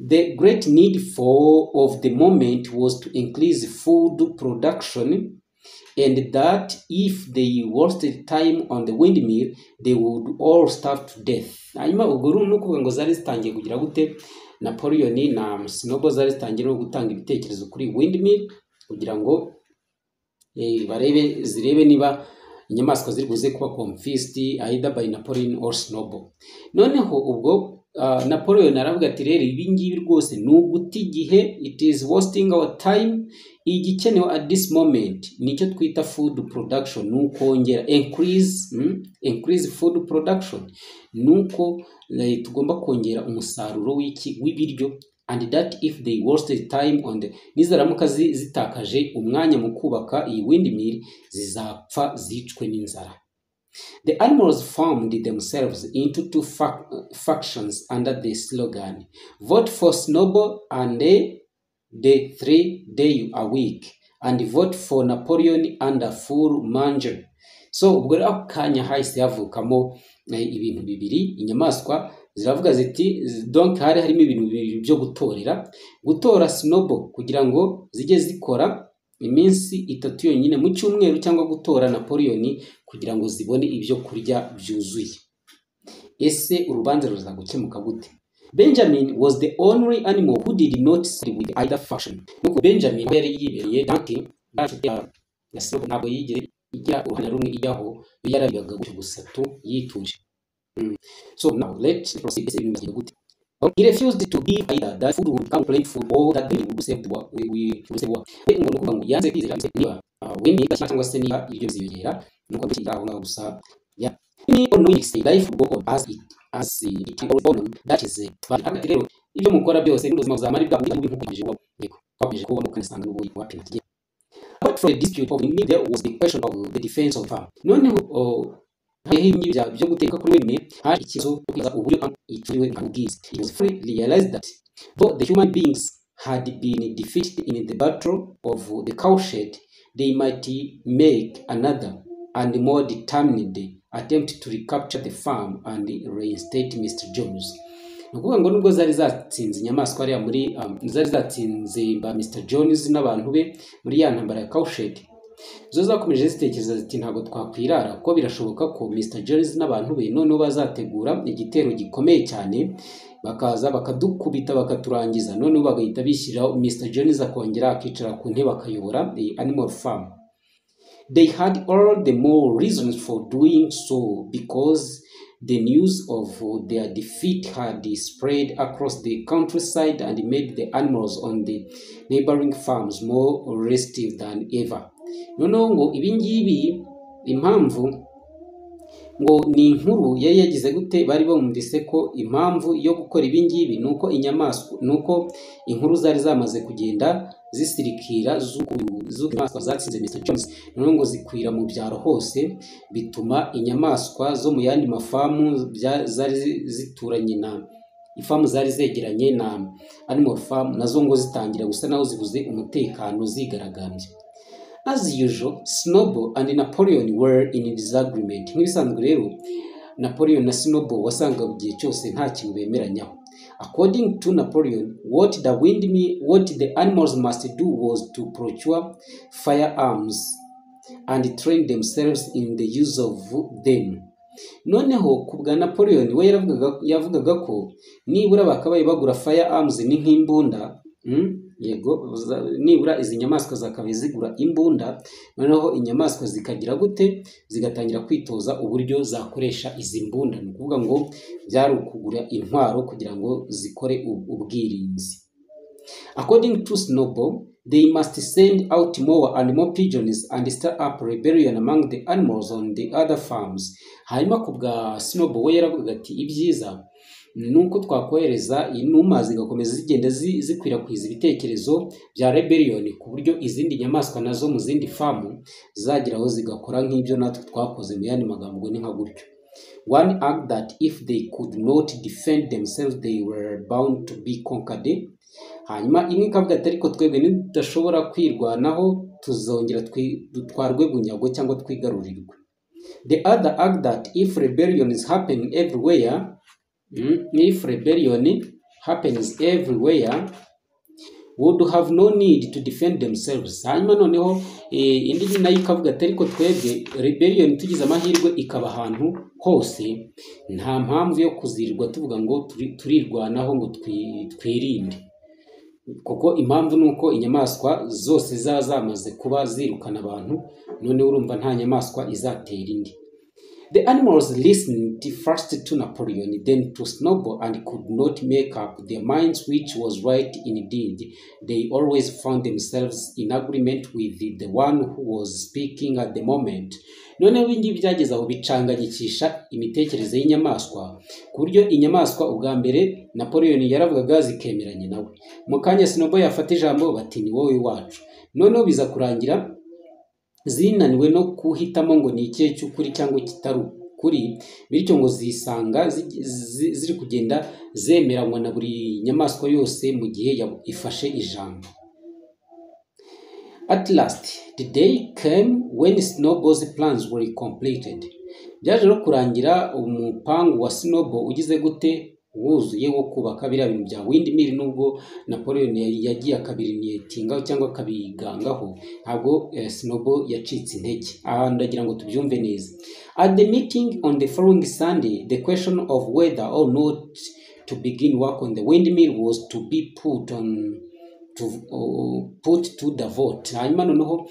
the great need for of the moment was to increase food production and that if they wasted time on the windmill, they would all starve to death. Hanyuma ubwo rero ni ukuvuga ngo zari zitangiye kugira gute? Napoleon na Snowball zari zitangiye no gutanga ibitekerezo kuri windmill kugira ngo barebe, zirebe niba inyamaswa ziri buze kuba confused either by Napoleon or Snowball. Noneho ubwo Napoleon aravuga ati rero ibi ngibi rwose ni uguta igihe, it is wasting our time. Igikenewe at this moment nicyo twita food production, ni ukongera increase food production, ni uko tugomba kongera umusaruro w'iki? W'ibiryo. And that if they wasted time on the, nizaramuka zitakaje umwanya mu kubaka iyi windmill, zizapfa zicwe n'inzara. The animals formed themselves into two factions under the slogan "Vote for Snowball and the 3 day a week" and "Vote for Napoleon and a full manger." So ubwo rero ako kanya hahise havukamo ibintu bibiri. Inyamaswa ziravuga ziti, donc hari harimo ibintu bibiri byo gutorera: gutora Snowball kugira ngo zijye zikora iminsi 3 yonyine mu cyumweru, cyangwa gutora Napoleon kugira ngo zibone ibyo kurya byuzuye. Ese urubanza ruza gukemuka gute? Benjamin was the only animal who did not side with either faction. Nuko Benjamin we yari yibereye donkey ya Snowball, ntabwo yigeze igira uruhande rumwe ijyaho, yo yarabigaga gutyo gusa tu yituje. So now let's proceed. Ese ibintu bizagenda gute? He refused to give either that food would become plentiful or that they would save the work, we would save work. We ngo ni ukuvuga ngo yanze kwizera niba wemeye cyangwa se niba ibyo biziyongera, nuko gushyira aho ngaho gusa. Yeah. Me or no life will go on as it always on. That is ati rero ibyo mukora byose n'ubuzima buzamara bwa bundi nkuko kubaho, yego, twakomeje kubamo kandi usanga n'ubundi wapi ntakigiye. Apart from the dispute of the, there was the question of the defense of farm. Noneho hariho ibingibi byo guteka kuri wemeye, hari ikibazo cyo kwibaza uburyo icuriwe ubwiza. It was fully realized that though the human beings had been defeated in the battle of the cowshed, they might make another and more determined attempt to recapture the farm and reinstate Mr. Jones. Ni ukuvuga ngo nubwo zari zatsinze inyamaswa hariya muri zari zatsinze ba Mr. Jones n'abantu be muri ya ntambara ya cowshed, zo zakomeje zitekereza ziti ntabwo twakwirara, kuko birashoboka ko Mr. Jones n'abantu be noneho bazategura igitero gikomeye cyane, bakaza bakadukubita bakaturangiza, noneho bagahita bishyiraho Mr. Jones akongera akicara ku ntebe akayobora iyi Animal Farm. They had all the more reasons for doing so because the news of their defeat had spread across the countryside and made the animals on the neighboring farms more restive than ever. Noneho ngo ibi ngibi impamvu ngo ni inkuru yari yagize gute? Bari bumvise ko impamvu yo gukora ibi ngibi ni uko inyamaswa, ni uko inkuru zari zamaze kugenda zisirikira z'uko inyamaswa zatsinze Mr. Jones, noneho ngo zikwira mu byaro hose, bituma inyamaswa zo mu yandi mafamu zari zituranye na ifamu, zari zegeranye na Animal Farm, nazo ngo zitangira gusa naho zibuze umutekano, zigaragambya. As usual, Snowball and Napoleon were in disagreement. Nk'ibisanzwe rero, Napoleon na Snowball wasangaga igihe cyose nta kintu bemeranyaho. According to Napoleon, what the animals must do was to procure firearms and train themselves in the use of them. Noneho ku bwa Napoleon we yavugaga ko nibura bakabaye bagura firearms, ni nk'imbunda, yego, nibura izi nyamaswa zakabaye zigura imbunda, noneho inyamaswa zikagira gute? Zigatangira kwitoza uburyo zakoresha izi mbunda. Ni ukuvuga ngo byari ukugura intwaro kugira ngo zikore ubwirinzi. According to Snowball, They must send out more and more pigeons and stir up rebellion among the animals on the other farms. Hanyuma ku bwa Snowball, we yaravugaga ati ibyiza ni uko twakohereza inuma zigakomeza zigenda zikwirakwiza ibitekerezo bya rebellion, ku buryo izindi nyamaswa nazo mu zindi farm zizageraho zigakora nk'ibyo natwe twakoze. Mu yandi magambo, ngo ni nka gutyo. One argued that if they could not defend themselves, they were bound to be conquered. Hanyuma imwe ikavuga ati ariko twebwe nitudashobora kwirwanaho, tuzongera dutwarwe bunyago cyangwa twigarurirwe. The other argued that if rebellion is happening everywhere, if rebellion happens everywhere, would have no need to defend themselves. Hanyuma noneho indi nayo ikavuga ati ariko twebwe rebellion tugize amahirwe ikaba ahantu hose, nta mpamvu yo kuzirirwa tuvuga ngo turirwanaho ngo twirinde, kuko impamvu ni uko inyamaswa zose zaba zamaze kuba zirukana abantu. Noneho urumva nta nyamaswa izatera indi. The animals listened first to Napoleon, then to Snowball, and could not make up their minds which was right. Indeed, they always found themselves in agreement with the one who was speaking at the moment. Noneho ibi ngibi byageze aho bicanganyikisha imitekerereze y'inyamaswa, ku buryo inyamaswa ubwa mbere Napoleon yaravugaga zikemeranya nawe, mu kanya Snowball yafata ijambo bati ni wowe wacu. Noneho biza kurangira zinaniwe no kuhitamo ngo ni ikihe cy'ukuri cyangwa kitari ukuri, bityo ngo zisanga ziri kugenda zemeranywa na buri nyamaswa yose mu gihe ifashe ijambo. At last, the day came when Snowball's plans were completed. Byaje no kurangira umupangu wa Snowball ugize gute? Wuzuye, wo kubaka biriya bintu bya windmill. Nubwo Napoleon yagiye akabiriniyetingaho cyangwa akabigangaho, ntabwo Snowball yacitse intege. Aha ndagira ngo tubyumve neza. At the meeting on the following Sunday, the question of whether or not to begin work on the windmill was to be put to the vote. Hanyuma noneho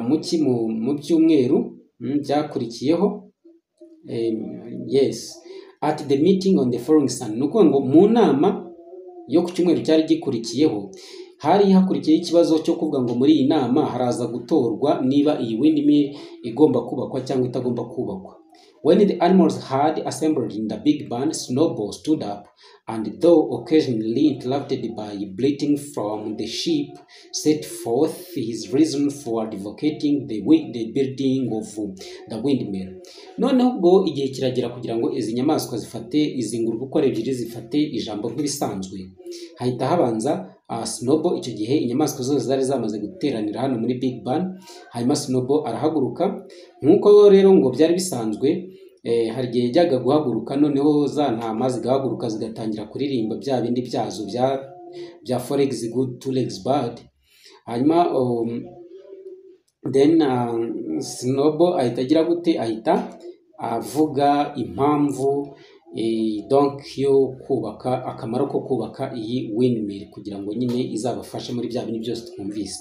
mu byumweru byakurikiyeho, yes, at the meeting on the following Sunday, ni ukuvuga ngo mu nama yo ku cyumweru cyari gikurikiyeho, hari hakurikiyeho ikibazo cyo kuvuga ngo muri iyi nama haraza gutorwa niba iyi windmill igomba kubakwa cyangwa itagomba kubakwa. When the animals had assembled in the big barn, Snowball stood up and, though occasionally interrupted by bleating from the sheep, set forth his reason for advocating the building of the windmill. Noneho ubwo igihe kiragera kugira ngo izi nyamaswa zifate, izi ngurube uko ari ebyiri zifate ijambo nk'ibisanzwe. Hahita habanza Snowball. Icyo gihe inyamaswa zose zari zamaze guteranira hano muri Big Barn. Hanyuma Snowball arahaguruka. Nk'uko rero ngo byari bisanzwe, hari igihe yajyaga guhaguruka, noneho za ntama zigahaguruka zigatangira kuririmba bya bindi byazo bya "Four legs good, two legs bad". Hanyuma then Snowball ahita agira gute? Ahita avuga impamvu donc yo kubaka, akamaro ko kubaka iyi windmill kugira ngo nyine izabafashe muri bya bintu byose twumvise.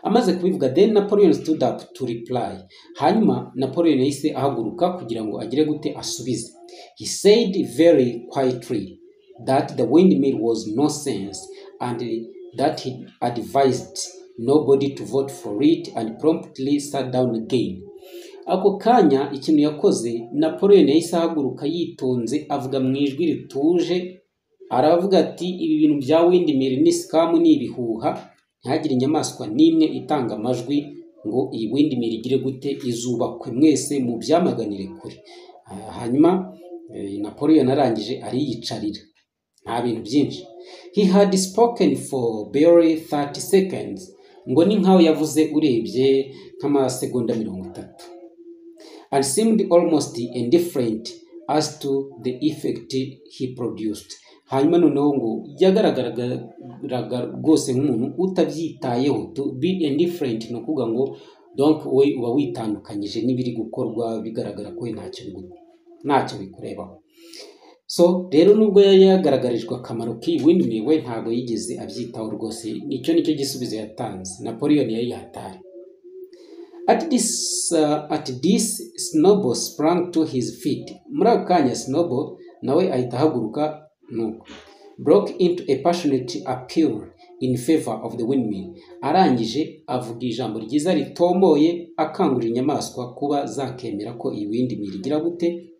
Amaze kubivuga, then Napoleon stood up to reply. Hanyuma Napoleon yahise ahaguruka kugira ngo agire gute? Asubize. He said very quietly that the windmill was nonsense and that he advised nobody to vote for it, and promptly sat down again. Ako kanya ikintu yakoze, Napoleon yahise ahaguruka yitonze, avuga mu ijwi rituje, aravuga ati ibi bintu bya windmill ni scam, ni ibihuha, ntihagire inyamaswa n'imwe itanga amajwi ngo iyi windmill igire gute? Izubakwe, mwese mubyamaganire kure. Hanyuma Napoleon arangije ariyicarira, nta bintu byinshi. He had spoken for barely 30 seconds, ngo ni nkaho yavuze urebye nk'amasegonda 30, and seemed almost indifferent as to the effect he produced. Hanyuma noneho ngo yagaragaraga rwose nk'umuntu utabyitayeho. To be indifferent ni ukuvuga ngo donc we uba witandukanyije n'ibiri gukorwa, bigaragara ko we ntacyo bikurebaho. So rero nubwo yari yagaragarijwe akamaro k'iyi windmill, we ntabwo yigeze abyitaho rwose. Icyo nicyo gisubizo yatanze. Napoleon yari yataye. At this Snowball sprang to his feet. Muri ako kanya Snowball nawe ahita ahaguruka, nuko broke into a passionate appeal. in favor of the windmill. Arangije avuga ijambo ryiza ritomboye, akangurira inyamaswa kuba zakemera ko iyi windmill igira gute,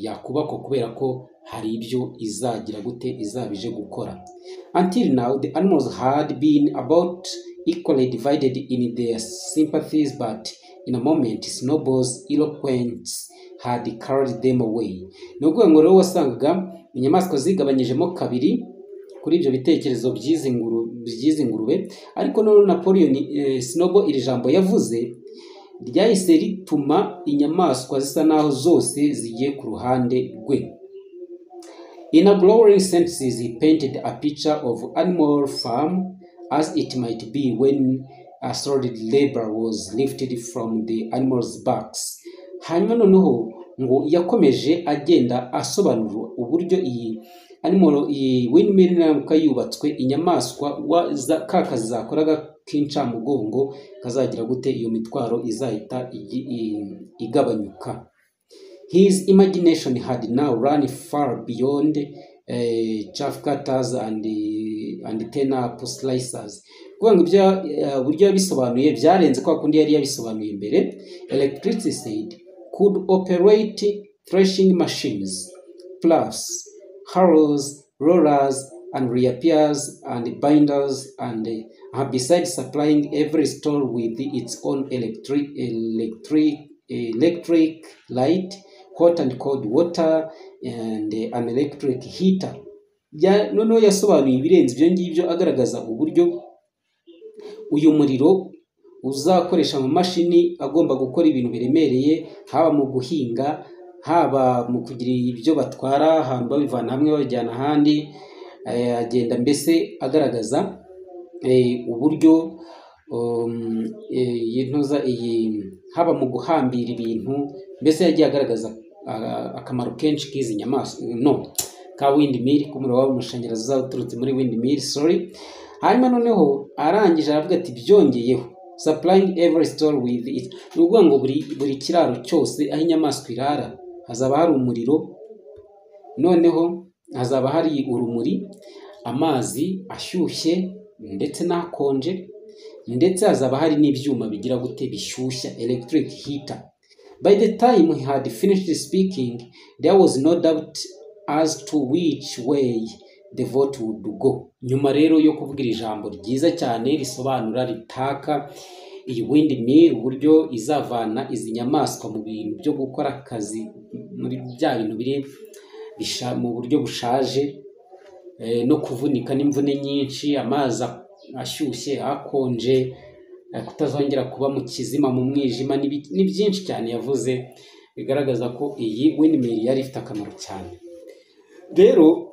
yakubakwa, kubera ko hari ibyo izagira gute, izaba ije gukora. Until now, the animals had been about equally divided in their sympathies, but in a moment Snowball's eloquence had carried them away. Ni ukuvuga ngo rero wasangaga inyamaswa zigabanyijemo kabiri kuri ibyo bitekerezo by'izi ngurube, ariko noneho Napoleon, Snowball, iri jambo yavuze ryahise rituma inyamaswa zisa naho zose zigiye ku ruhande rwe. In a glowing sentences, he painted a picture of Animal Farm as it might be when a solid labor was lifted from the animals' backs. Hanyuma noneho ngo yakomeje agenda asobanura uburyo iyi animal, iyi windmill, niramuka yubatswe, inyamaswa ka kazi zakoraga k'incamugongo kazagira gute, iyo mitwaro izahita igabanyuka. His imagination had now run far beyond chaff cutters and turnip slicers. Kuvuga ngo ibyo uburyo yabisobanuye byarenze kwa kundi yari yabisobanuye imbere. Electricity, said, could operate threshing machines, ploughs, harrows, rollers and reapers and binders, and besides supplying every stall with its own electric light, hot and cold water and an electric heater. Noneho yasobanuye ibirenze ibyo ngibyo, agaragaza uburyo uyu muriro uzakoresha mu mashini agomba gukora ibintu biremereye, haba mu guhinga, haba mu kugira ibyo batwara ahantu babivana hamwe babijyana ahandi. Agenda mbese agaragaza uburyo iyi ntuza iyi, haba mu guhambira ibintu, mbese yagiye agaragaza akamaro kenshi k'izi nyamaswa, no ka windmill, k'umuriro w'amashanyarazi uzaba uturutse muri windmill, sorry. Hanyuma noneho arangije aravuga ati byongeyeho supplying every stall with it, ni ukuvuga ngo buri kiraro cyose aho inyamaswa irara hazaba hari umuriro, noneho hazaba hari urumuri, amazi ashyushye ndetse n'akonje, ndetse hazaba hari n'ibyuma bigira gute, bishyushya, electric heater. By the time he had finished speaking, there was no doubt as to which way the vote would go. Nyuma rero yo kuvuga iri jambo ryiza cyane risobanura, ritaka iyi windmill, uburyo izavana izi nyamaswa mu bintu byo gukora akazi muri bya bintu biri mu buryo bushaje, no kuvunika n'imvune nyinshi, amazi ashyushye, akonje, kutazongera kuba mu kizima, mu mwijima, ni byinshi cyane yavuze bigaragaza ko iyi windmill yari ifite akamaro cyane. Rero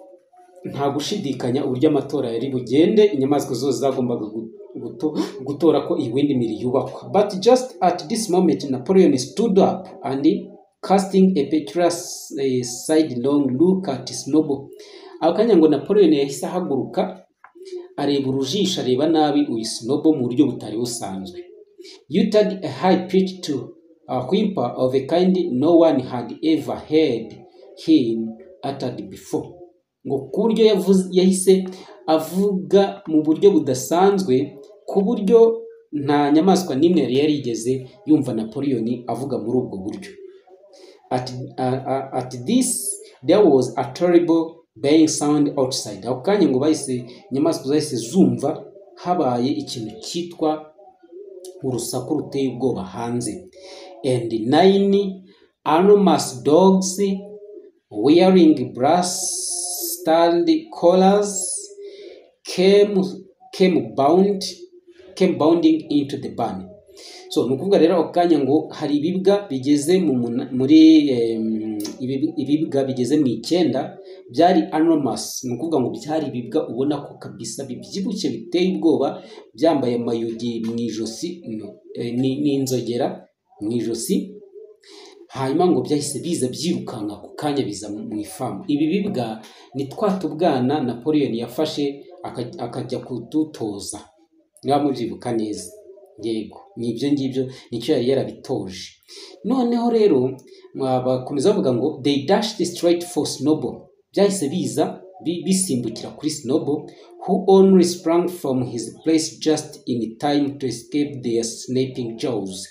nta gushidikanya uburyo amatora yari bugende, inyamaswa zose zagombaga gutora ko iyi windmill yubakwa. But just at this moment Napoleon stood up and, casting a peculiar sidelong look at Snowball. Ako kanya ngo Napoleon yahise ahaguruka, areba urujisho, areba nabi uyu Snowball mu buryo butari busanzwe, uttered a high pitched whimper of a kind no one had ever heard him uttered before. Ngo ku buryo yahise avuga mu buryo budasanzwe, ku buryo nta nyamaswa n'imwe yari yarigeze yumva Napoleon avuga muri ubwo buryo. At this there was a terrible baying sound outside. Ako kanya ngo bahise, inyamaswa zahise zumva habaye ikintu cyitwa urusaku ruteye ubwoba hanze, and nine enormous dogs wearing brass studded collars came bounding into the barn. So ni ukuvuga rero ako kanya ngo hari ibibwa bigeze mu muna- muri em, ibi- ibibwa bigeze mu 9 byari enormous, ni ukuvuga ngo byari ibibwa ubona ko kabisa bibyibushye biteye ubwoba, byambaye amayugi mu ijosi, no, n'inzogera mu ijosi. Hanyuma ngo byahise biza byirukanka ako kanya, biza mu ifamu. Ibi bibwa ni twa tubwana Napoleon yafashe akajya kudutoza, niba mubyibuka neza. Yego, ni ibyo ngibyo, nicyo yari yarabitoje. Noneho rero bakomeza bavuga ngo they dashed straight for Snowball. Byahise biza. Bisimbukira kuri Snowball, who only sprang from his place just in time to escape their snapping jaws.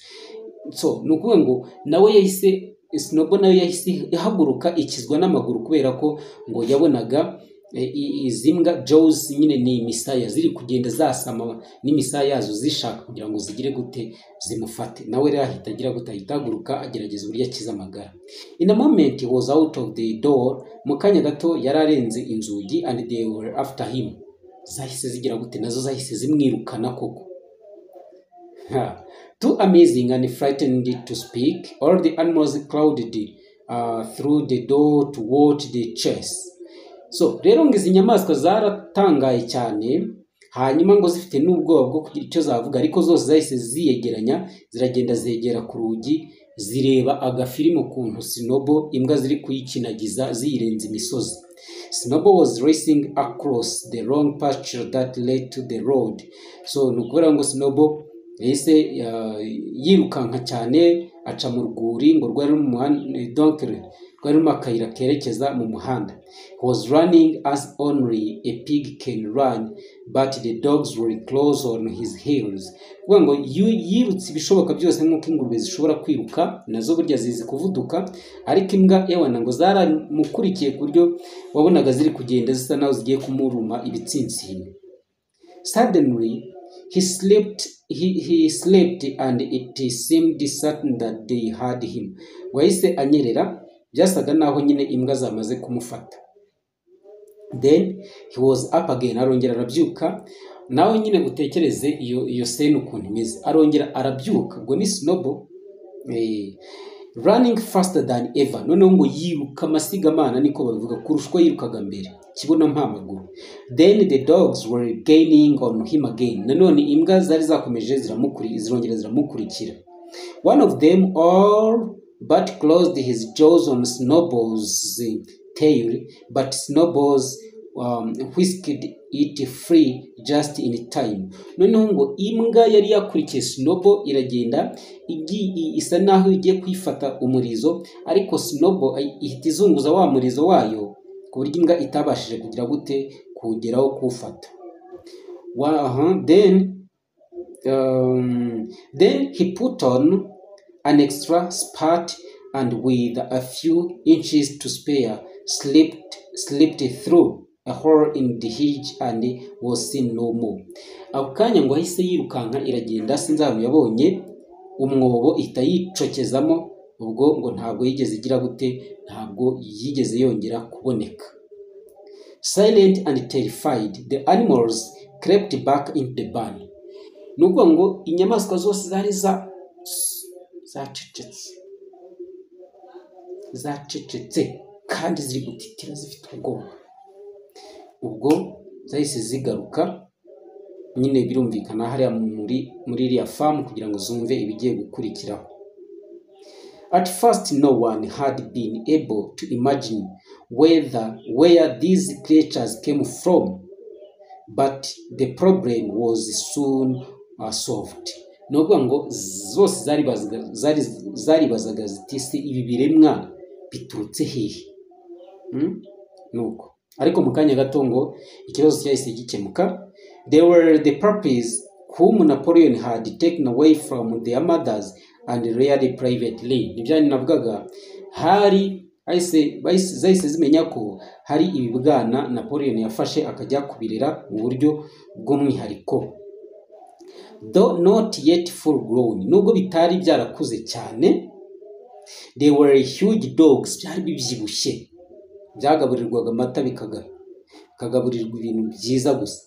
So ni ukuvuga ngo nawe yahise, Snowball nawe yahise ihaguruka, ikizwa n'amaguru, kubera ko ngo yabonaga izi mbwa, jaws nyine ni imisaya, ziri kugenda zasama n'imisaya yazo, zishaka kugira ngo zigire gute? Zimufate. Nawe rero ahita agira gute? Ahita ahaguruka, agerageza uburyo akiza amagara. In a moment he was out of the door. Mu kanya gato yari arenze inzugi. And they were after him. Zahise zigira gute? Nazo zahise zimwirukana koko. Ha. Too amazed and frightened to speak, all the animals crowded through the door to watch the chase. So rero ngo izi nyamaswa zaratangaye cyane, hanyuma ngo zifite n'ubwoba bwo kugira icyo zavuga, ariko zose zahise ziyegeranya, ziragenda zegera ku rugi, zireba agafilimi ukuntu Snowball imbwa ziri kuyikinagiza ziyirenza imisozi. Snowball was racing across the long pasture that led to the road. So ni ukuvuga ngo Snowball yahise yirukanka cyane, aca mu rwuri ngo rwari mu muhanda, donc rwari rurimo akayira kerekeza mu muhanda. He was running as only a pig can run, but the dogs were close on his heels. Kuvuga ngo yirutse ibishoboka byose nk'uko ingurube zishobora kwiruka, nazo burya zizi kuvuduka, ariko imbwa ewana ngo zaramukurikiye ku buryo wabonaga ziri kugenda zisa naho zigiye kumuruma ibitsinsino. Suddenly, he slipped and it seemed certain that they had him. Wahise anyerera, byasaga naho nyine imbwa zamaze kumufata. Then he was up again, arongera arabyuka. Nawe nyine utekereze iyo scene ukuntu imeze. Arongera arabyuka, ubwo ni Snowball. Running faster than ever. Noneho ngo yiruka amasigamana, niko babivuga, kurusha uko yirukaga mbere, kibuno mpamaguru. Then the dogs were gaining on him again. Nanone imbwa zari zakomeje zirongera ziramukurikira. One of them all but closed his jaws on Snowball's tail, but Snowball's whisked it free just in time. Noneho ngo imbwa yari yakurikiye Snowball iragenda isa naho igiye kuyifata umurizo, ariko Snowball ihita izunguza wa murizo wayo ku buryo imbwa itabashije kugira gute? Kuwugeraho, kuwufata. Then he put on an extra spurt and, with a few inches to spare, slipped through a hole in the hedge and was seen no more. Ako kanya ngo ahise yirukanka, iragenda, sinzi ahantu yabonye umwobo, ihita yicokezamo. Ubwo ngo ntabwo yigeze igira gute? Ntabwo yigeze yongera kuboneka. Silent and terrified, the animals crept back into the barn. Ni ukuvuga ngo inyamaswa zose zari zacecetse, zacecetse kandi ziri gutitira, zifite ubwoba. Ubwo zahise zigaruka nyine, birumvikana, hariya muri iriya farm kugira ngo zumve ibigiye gukurikiraho. At first no one had been able to imagine where these creatures came from, but the problem was soon solved. Ni ukuvuga ngo zose zaribazaga ziti: "Se ibi biremwa biturutse hehe?" Nuko ariko mu kanya gato ngo ikibazo cyahise gikemuka. They were the puppies whom Napoleon had taken away from their mothers and reared privately. Nibyo navugaga, hari zahise zimenya ko hari ibibwana Napoleon yafashe akajya kubirera mu buryo bw'umwihariko. Though not yet full grown, nubwo bitari byarakuze cyane, they were huge dogs, byari bibyibushye, byagaburirwaga amata, bikagaburirwa ibintu byiza gusa,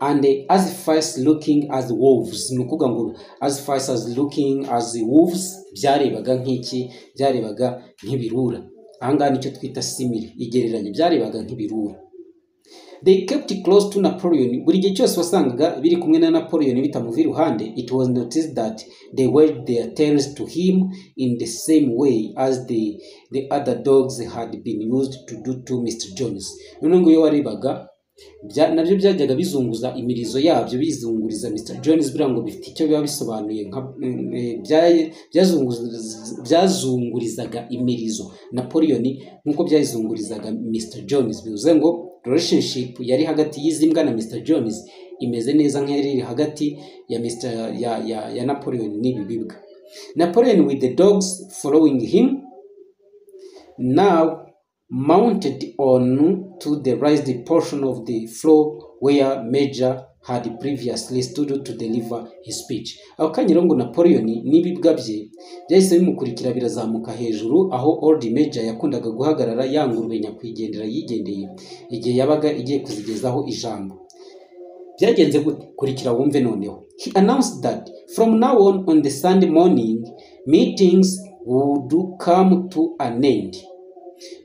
and as fierce looking as wolves. Ni ukuvuga ngo as fierce as looking as wolves, byarebaga nk'iki? Byarebaga nk'ibirura. Ahangaha nicyo twita simile, igereranya. Byarebaga nk'ibirura. They kept close to Napoleon. Buri gihe cyose wasangaga biri kumwe na Napoleon, bitamuva iruhande. It was noticed that they waved their tails to him in the same way as the other dogs had been used to do to Mr. Jones. Noneho ngo iyo warebaga nabyo byajyaga bizunguza imirizo yabyo, bizunguriza Mr. Jones, buriya ngo bifite icyo biba bisobanuye, nka byazungurizaga imirizo Napoleon nk'uko byayizungurizaga Mr. Jones, bivuze ngo Relationship yari hagati y'izi mbwa na Mr Jones imeze neza nk'iyari iri hagati ya Mr ya Napoleon n'ibi bibwa. Napoleon, with the dogs following him, now mounted on to the raised portion of the floor where Major had previously stood to deliver his speech. Ako kanya rero ngo Napoleon n'ibibwa bye byahise bimukurikira, birazamuka hejuru aho Old Major yakundaga guhagarara, ya ngurube nyakwigendera yigendeye, igihe yabaga igiye kuzigezaho ijambo. Byagenze gute? Kurikira wumve noneho. He announced that from now on the Sunday morning meetings would come to an end.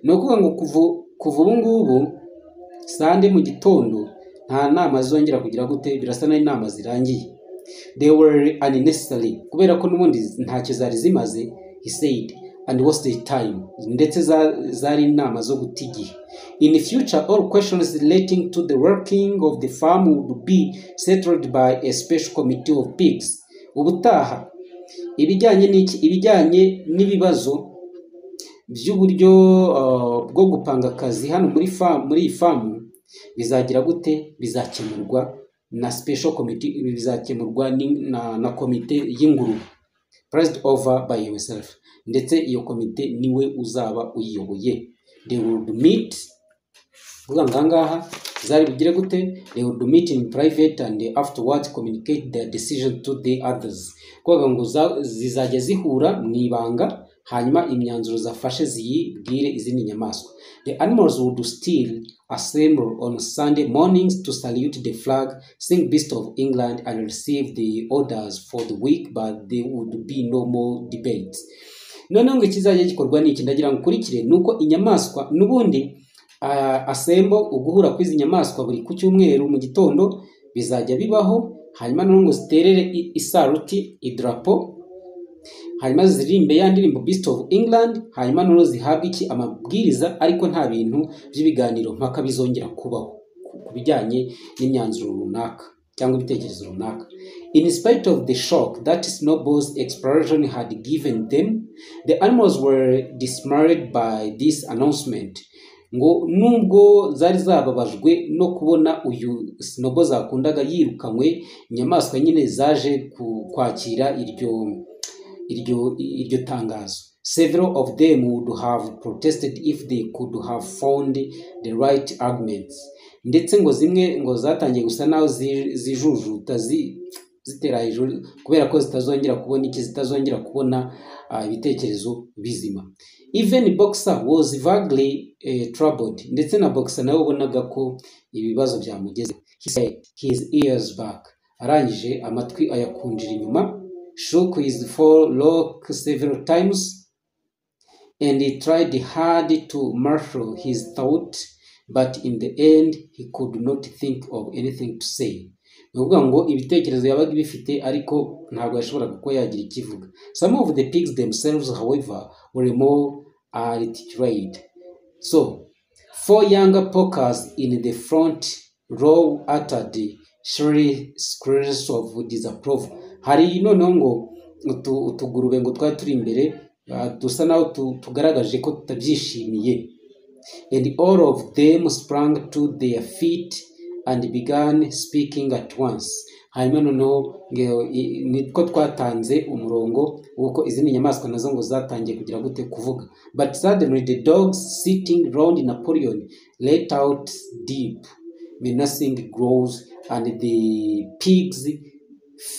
Ni ukuvuga ngo kuva ubu ngubu, Sunday mu gitondo nta nama zongera kugira gute? Birasa n'aho inama zirangiye. They were unnecessary, kubera ko n'ubundi ntacyo zari zimaze, he said, and wasted time, ndetse zari inama zo guta igihe. In future, all questions relating to the working of the farm would be settled by a special committee of pigs. Ubutaha ibijyanye n'iki? Ibijyanye n'ibibazo by'uburyo bwo gupanga akazi hano muri farm, muri iyi farm, bizagira gute? Bizakemurwa na special committee, bizakemurwa na komite y'ingurube, presided over by himself, ndetse iyo komite niwe uzaba uyiyoboye. They would meet, kuvuga ngo ahangaha zari bugire gute? They would meet in private and afterwards communicate their decision to the others. Kuvuga ngo zizajya zihura mu ibanga, hanyuma imyanzuro zafashe ziyibwire izindi nyamaswa. The animals would still assemble on Sunday mornings to salute the flag, sing "Beast of England" and receive the orders for the week, but there would be no more debates. Noneho ngo ikizajya gikorwa ni iki? Ndagira ngo ukurikire. Ni uko inyamaswa n'ubundi assemble, uguhura kw'izi nyamaswa buri ku cyumweru mu gitondo, bizajya bibaho, hanyuma noneho ngo ziterere isaruti idarapo, hanyuma ziririmbe ya ndirimbo "Beast of England", hanyuma noneho zihabwe iki? Amabwiriza, ariko nta bintu by'ibiganiro mpaka bizongera kubaho ku bijyanye n'imyanzuro runaka cyangwa ibitekerezo runaka. In spite of the shock that Snowball's expulsion had given them, the animals were dismayed by this announcement. Ngo nubwo zari zababajwe no kubona uyu Snowball zakundaga yirukanywe, inyamaswa nyine zaje kwakira iryo tangazo. Several of them would have protested if they could have found the right arguments. Ndetse ngo zimwe ngo zatangiye gusa naho zijujuta, zitera hejuru, kubera ko zitazongera kubona iki? Zitazongera kubona ibitekerezo bizima. Even Boxer was vaguely troubled. Ndetse na Boxer nawe ubonaga ko ibibazo byamugeze. He set his ears back, arangije amatwi ayakunjira inyuma, shook his forelock several times, and he tried hard to marshal his thought, but in the end he could not think of anything to say. Ni ukuvuga ngo ibitekerezo yabaga bifite, ariko ntabwo yashoboraga kuba yagira ikivuga. Some of the pigs themselves, however, were more articulate. So four younger porkers in the front row uttered shrill squeals of disapproval. Hari noneho ngo utugurube ngo twari turi imbere, dusa naho tugaragaje ko tutabyishimiye. And all of them sprang to their feet and began speaking at once. Hanyuma noneho ngo nitwo twatanze umurongo w'uko izindi nyamaswa nazo ngo zatangiye kugira gute? Kuvuga. But suddenly the dogs sitting round Napoleon let out deep, menacing growls, and the pigs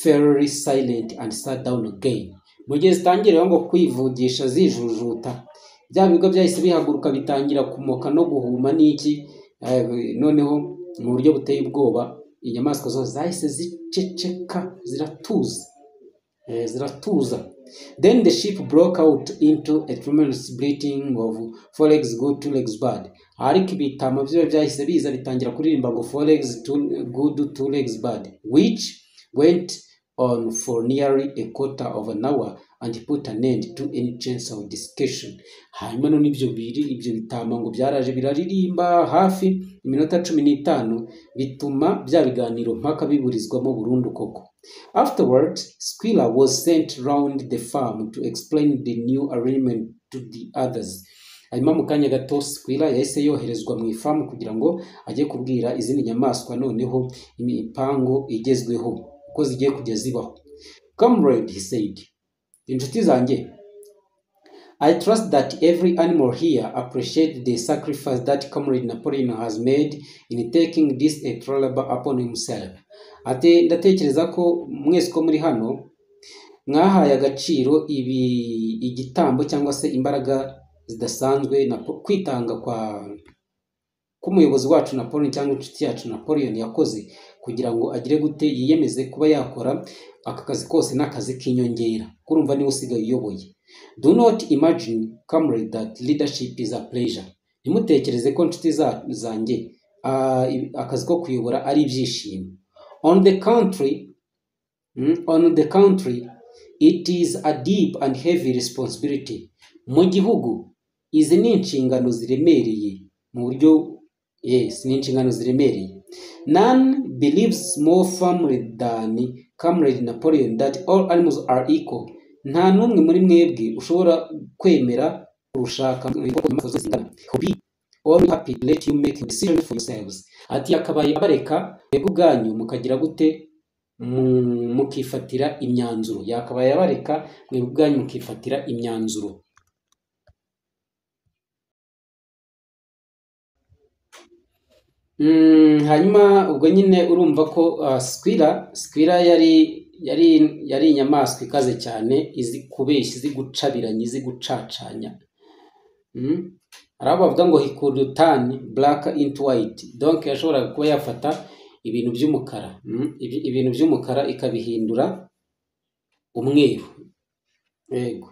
fell silent and sat down again. Mu gihe zitangiye rero ngo kwivugisha zijujuta, bya bigo byahise bihaguruka, bitangira kumoka no guhuma n'iki, noneho mu buryo buteye ubwoba inyamaswa zose zahise ziceceka, ziratuza. Ziratuza. Then the sheep broke out into a tremendous bleating of "Four legs good, two legs bad." Ariko ibitama byo byahise biza bitangira kuririmba ngo "Four legs two good, two legs bad," which went on for nearly a quarter of an hour and put an end to any chance of discussion. Hanyuma none ibyo bitama ngo byaraje biraririmba hafi iminota 15, bituma bya biganiro mpaka biburizwamo burundu koko. Afterwards, Squealer was sent round the farm to explain the new arrangement to the others. Hanyuma mu kanya gato Squealer yahise yoherezwa mu ifamu kugira ngo ajye kubwira izindi nyamaswa noneho imipango igezweho uko zigiye kujya zibaho. "Comrade," he said, "inshuti zanjye, I trust that every animal here appreciates the sacrifice that Comrade Napoleon has made in taking this extra labor upon himself." Ati ndatekereza ko mwese ko muri hano mwahaye agaciro ibi igitambo cyangwa se imbaraga zidasanzwe na kwitanga kwa k'umuyobozi wacu Napoleon cyangwa inshuti yacu Napoleon yakoze kugira ngo agire gute, yiyemeze kuba yakora aka kazi kose n'akazi k'inyongera, kurumva niwe usigaye uyoboye. "Do not imagine, comrade, that leadership is a pleasure." Ntimutekereze ko, nshuti zanjye, akazi ko kuyobora ari ibyishimo. On the contrary, it is a deep and heavy responsibility. Mu gihugu, izi ni inshingano ziremereye mu buryo, yes, ni inshingano ziremereye. "None believes more firmly than Comrade Napoleon that all animals are equal." Nta n'umwe muri mwebwe ushobora kwemera kurusha ko inyamaswa zose zingana. "Be all happy to let you make your decision for yourselves." Ati yakabaye abareka mwebwe ubwanyu mukagira gute, mukifatira imyanzuro. Yakabaye abareka mwebwe ubwanyu mukifatira imyanzuro. Hanyuma ubwo nyine urumva ko Squealer yari inyamaswa ikaze cyane, izi kubeshya, izi gucabiranya, izi gucacanya. Hari abo bavuga ngo he could turn black into white, donc yashoboraga kuba yafata ibintu by'umukara, ibintu by'umukara ikabihindura umweru. Yego,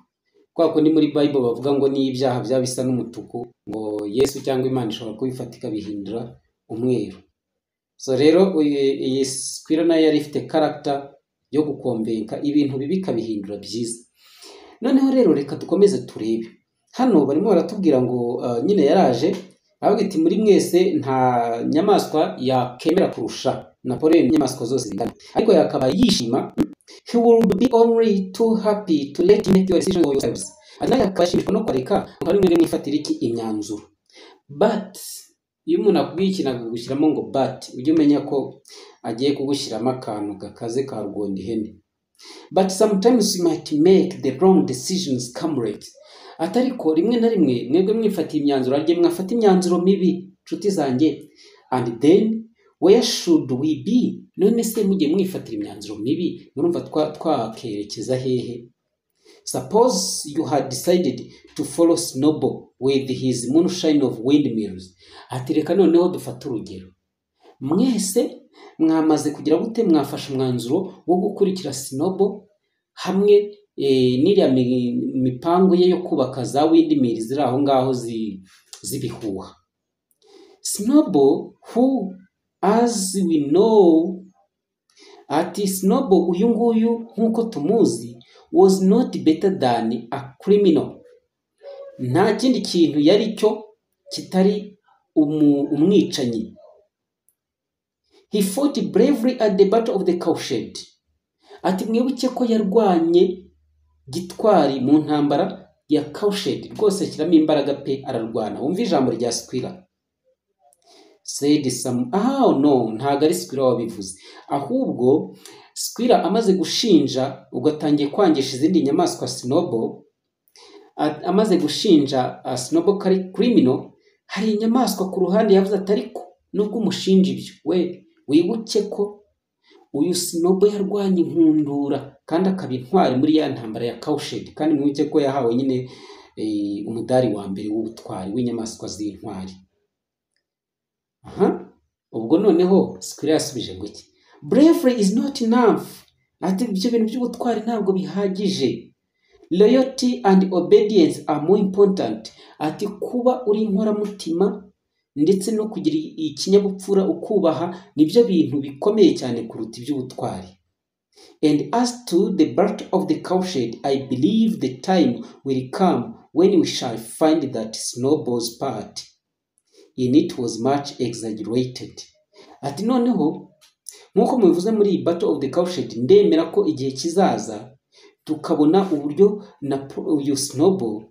kwa kundi muri Bible bavuga ngo niyo ibyaha byaba bisa n'umutuku, ngo Yesu cyangwa Imana ishobora kubifata ikabihindura umweru. So rero iyi Squealer nayo yari ifite character yo gukombenka ibintu bibi ikabihindura byiza. Noneho rero reka dukomeze turebe. Hano barimo baratubwira ngo nyine yaraje aravuga ati muri mwese nta nyamaswa yakemera kurusha Napoleon, inyamaswa zose zingana, ariko yakabaye yishima. "He would be only too happy to let you make your decision for yourselves." Ati nawe yakaba ashimishwa no kwareka mukaba mwebwe mwifatira iki imyanzuro. But iyo umuntu akubwiye ikintu akagushyiramo ngo but, ujye umenya ko agiye kugushyiramo akantu gakaze ka rugonda ihene. "But sometimes you might make the wrong decisions, comrades." Ati ariko rimwe na rimwe mwebwe mwifatiye imyanzuro, hari igihe mwafata imyanzuro mibi, nshuti zanjye. "And then where should we be?" None se mugiye mwifatira imyanzuro mibi, murumva twakerekeza hehe? "Suppose you had decided to follow Snowball with his moonshine of windmills." Ati reka noneho dufate urugero. Mwese mwamaze kugira gute, mwafashe umwanzuro wo gukurikira Snowball hamwe n'iriya mipango ye yo kubaka za windmill ziri aho ngaho z'ibihuha. "Snowball who, as we know," ati Snowball uyu nguyu nk'uko tumuzi, "was not better than a criminal." Nta kindi kintu yari cyo kitari umwicanyi. "He fought bravely at the battle of the cowshed." Ati mwibuke ko yarwanye gitwari mu ntambara ya cowshed, rwose ashyiramo imbaraga pe, ararwana. Wumva ijambo rya Squealer. Said some, ah no, ntago ari Squealer wabivuze, ahubwo Squealer amaze gushinja, ugatangiye kwangisha izindi nyamaswa Snowball, amaze gushinja Snowball ko ari criminal, hari inyamaswa ku ruhande yavuze ati ariko nubwo umushinja ibyo, we wibuke ko uyu Snowball yarwanye inkundura kandi akaba intwari muri ya ntambara ya cowshed, kandi mwibuke ko yahawe nyine umudari wa mbere w'ubutwari w'inyamaswa z'intwari. Aha, ubwo noneho Squealer yasubije ngo iki? "Bravery is not enough." Ati ibyo bintu by'ubutwari ntabwo bihagije. "Loyalty and obedience are more important." Ati kuba uri inkoramutima ndetse no kugira ikinyabupfura ukubaha nibyo bintu bikomeye cyane kuruta iby'ubutwari. "And as to the battle of the cowshed, I believe the time will come when we shall find that Snowball's part in it was much exaggerated." Ati noneho nk'uko mubivuze muri iyi battle of the cowshed, ndemera ko igihe kizaza tukabona uburyo na uyu Snowball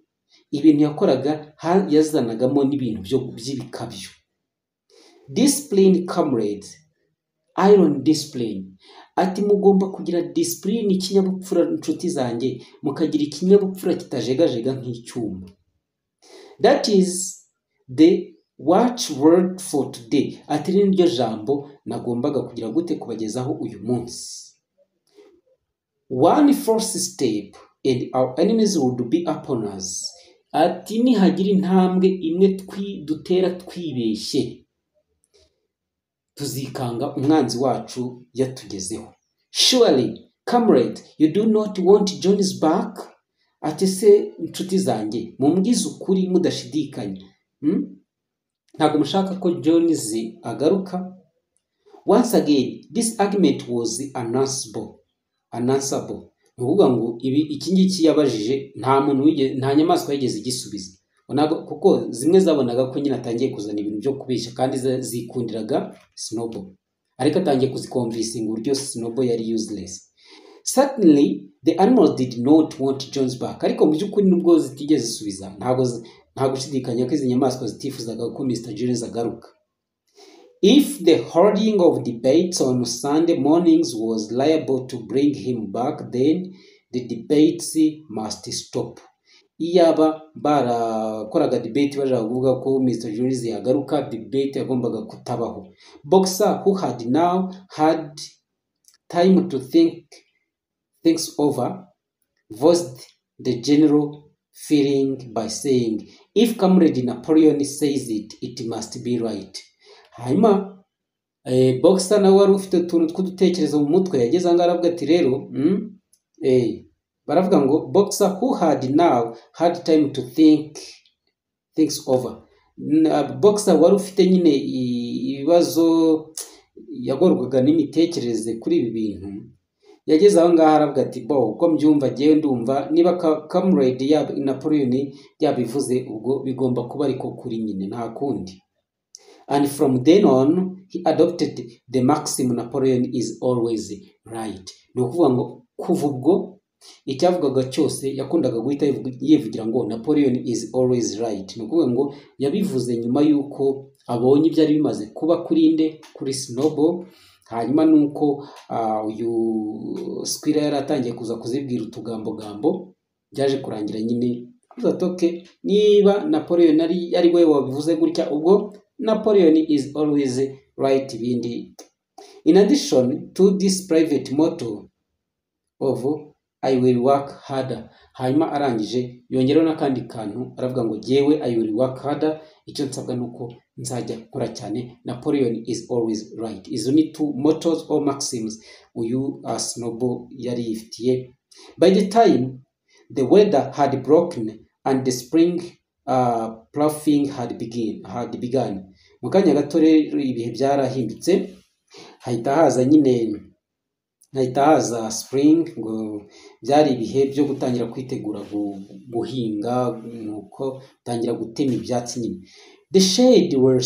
Ibintu yakoraga yazanagamo n'ibintu byo by'ibikabyo. "Discipline, comrades, iron discipline." Ati mugomba kugira discipline, ikinyabupfura, inshuti zanjye, mukagira ikinyabupfura kitajegajega nk'icyuma. "That is the watchword for today." Ati iri niryo jambo nagombaga kugira gute kubagezaho uyu munsi. "One false step and our enemies would be upon us." Ati nihagira intambwe imwe dutera twibeshye, tuzikanga umwanzi wacu yatugezeho. "Surely, comrade, you do not want Jones back?" Ati se inshuti zanjye, mumbwize ukuri mudashidikanya, Ntabwo mushaka ko Jones agaruka? Once again, this argument was unanswerable. Unanswerable ni ukuvuga ngo ibi iki ngiki yabajije nta muntu wigeze, nta nyamaswa yigeze igisubiza. Kuko zimwe zabonaga ko nyine atangiye kuzana ibintu byo kubeshya kandi zikundiraga Snowball, ariko atangiye kuziconvincinga uburyo Snowball yari useless. Certainly the animals did not want Jones back. Ariko mu by'ukuri, nubwo zitigeze zisubiza, ntabwo nta gushidikanya ko izi nyamaswa zitifuzaga ko Mr Jones agaruka. If the holding of debates on Sunday mornings was liable to bring him back, then the debates must stop. Iyaba barakoraga debate bashaka kuvuga ko Mr Jones yagaruka, debate yagombaga kutabaho. Boxer, who had now had time to think things over, voiced the general feeling by saying, "If Comrade Napoleon says it, it must be right." Hanyuma Boxer nawe wari ufite utuntu tw'udutekerezo mu mutwe yageze ahangaha aravuga ati rero baravuga ngo Boxer, who had now had time to think things over. Boxer wari ufite nyine ibibazo, yagorwaga n'imitekerereze kuri ibi bintu, yageze aho ngaho aravuga ati bo uko mbyumva ngewe ndumva niba Comrade yaba Napoleon yabivuze, ubwo bigomba kuba ariko kuri nyine, nta kundi. And from then on he adopted the maxim, "Napoleon is always right." Ni ukuvuga ngo kuva ubwo icyavugaga cyose yakundaga guhita yivugira ngo "Napoleon is always right." Ni ukuvuga ngo yabivuze nyuma y'uko abonye ibyari bimaze kuba kuri nde? Kuri Snowball. Hanyuma nuko uyu Squealer yari atangiye kuza kuzibwira utugambogambo, byaje kurangira nyine avuze ati okay, niba Napoleon ari we wabivuze gutya, ubwo Napoleon is always right, ibindi. In addition to this private motto of "I will work harder." Hanyuma arangije yongeraho n'akandi kantu, aravuga ngo jyewe I will work harder, icyo nsabwa ni uko nzajya nkora cyane. Napoleon is always right. Izo ni two mottos or maxims uyu Snowball yari yifitiye. By the time the weather had broken and the spring ploughing had begun. Mu kanya gato rero ibihe byarahindutse, hahita haza nyine, hahita haza spring, ngo byari ibihe byo gutangira kwitegura guhinga, nuko tangira gutema ibyatsi nyine. The shed where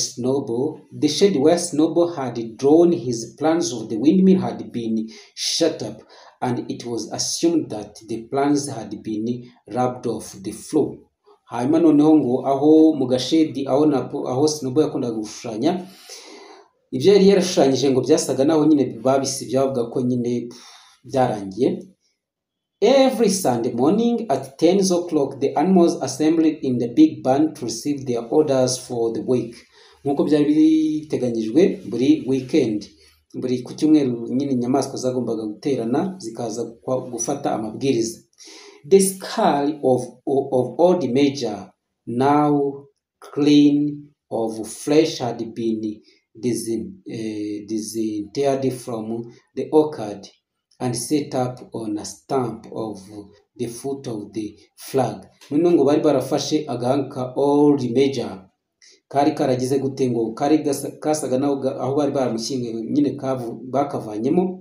Snowball had drawn his plans of the windmill had been shut up, and it was assumed that the plans had been rubbed off the floor. Hanyuma noneho ngo aho mu gashed aho Snowball yakundaga gushushanya, ibyo yari yarashushanyije ngo byasaga naho nyine babisibye, bavuga ko nyine byarangiye. Every Sunday morning at 10 o'clock, the animals assembled in the big barn to receive their orders for the week. Nk'uko byari biteganyijwe, buri weekend, buri ku cyumweru nyine, inyamaswa zagombaga guterana zikaza gufata amabwiriza. The skull of Old Major, now clean of flesh, had been disinterred from the orchard and set up on a stump of the foot of the flag. Noneho ngo bari barafashe agahanga ka Old Major kari karagize gute, ngo kari kasaga naho aho bari baramushyinguye nyine bakavanyemo.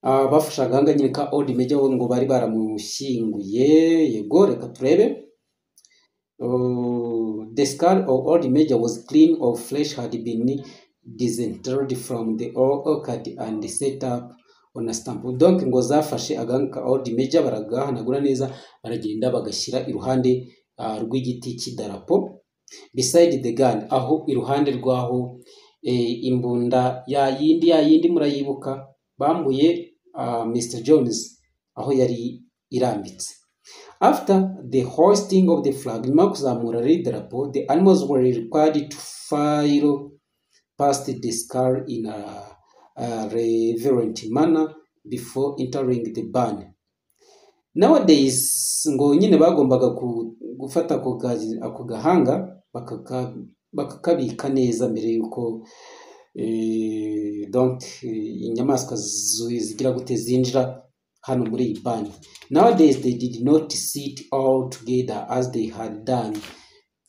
Bafashe agahanga nyine ka Old Major ngo bari baramushyinguye. Yego, reka turebe. The skull of Old Major was clean of flesh, had been disinterred from the orchard and set up on a stump. Donc ngo zafashe agahanga ka Old Major baragahanagura neza, baragenda bagashyira iruhande. rw'igiti cy'idarapo, beside the gun, aho iruhande rw'aho imbunda ya yindi, ya yindi murayibuka bambuye Mr Jones, aho yari irambitse. After the hoisting of the flag, nyuma yo kuzamura rero idarapo, the animals were required to file past the skull in a reverent manner before entering the barn. Nowadays ngo nyine bagombaga gufata ako gahanga bakakabika neza mbere yuko donc inyamaswa zigira gute, zinjira hano muri iyi barn. Nowadays they did not sit all together as they had done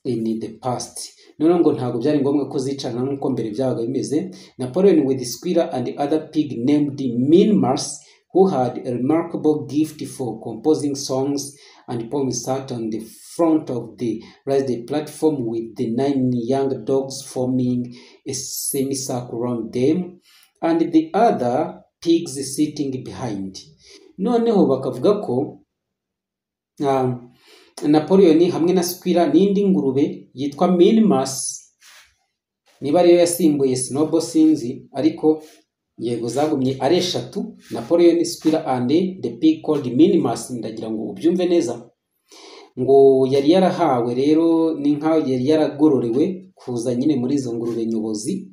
in the past. Noneho ngo ntabwo byari ngombwa ko zicarana nk'uko mbere byabaga bimeze. Napoleon with Squealer and other pig named Minimus, who had a remarkable gift for composing songs and poems, sat on the front of the raised platform with the nine young dogs forming a semicircle around them and the other pigs sitting behind. Noneho bakavuga ko Napoleon hamwe na Squealer n'indi ngurube yitwa Minimus, niba ariyo yasimbuye Snowball sinzi, ariko yego zagumye ari eshatu: Napoleon, Squealer and the pig called Minimus. Ndagira ngo ubyumve neza. Ngo yari yarahawe rero, ni nkaho yari yaragororewe kuza nyine muri izo ngurube nyobozi,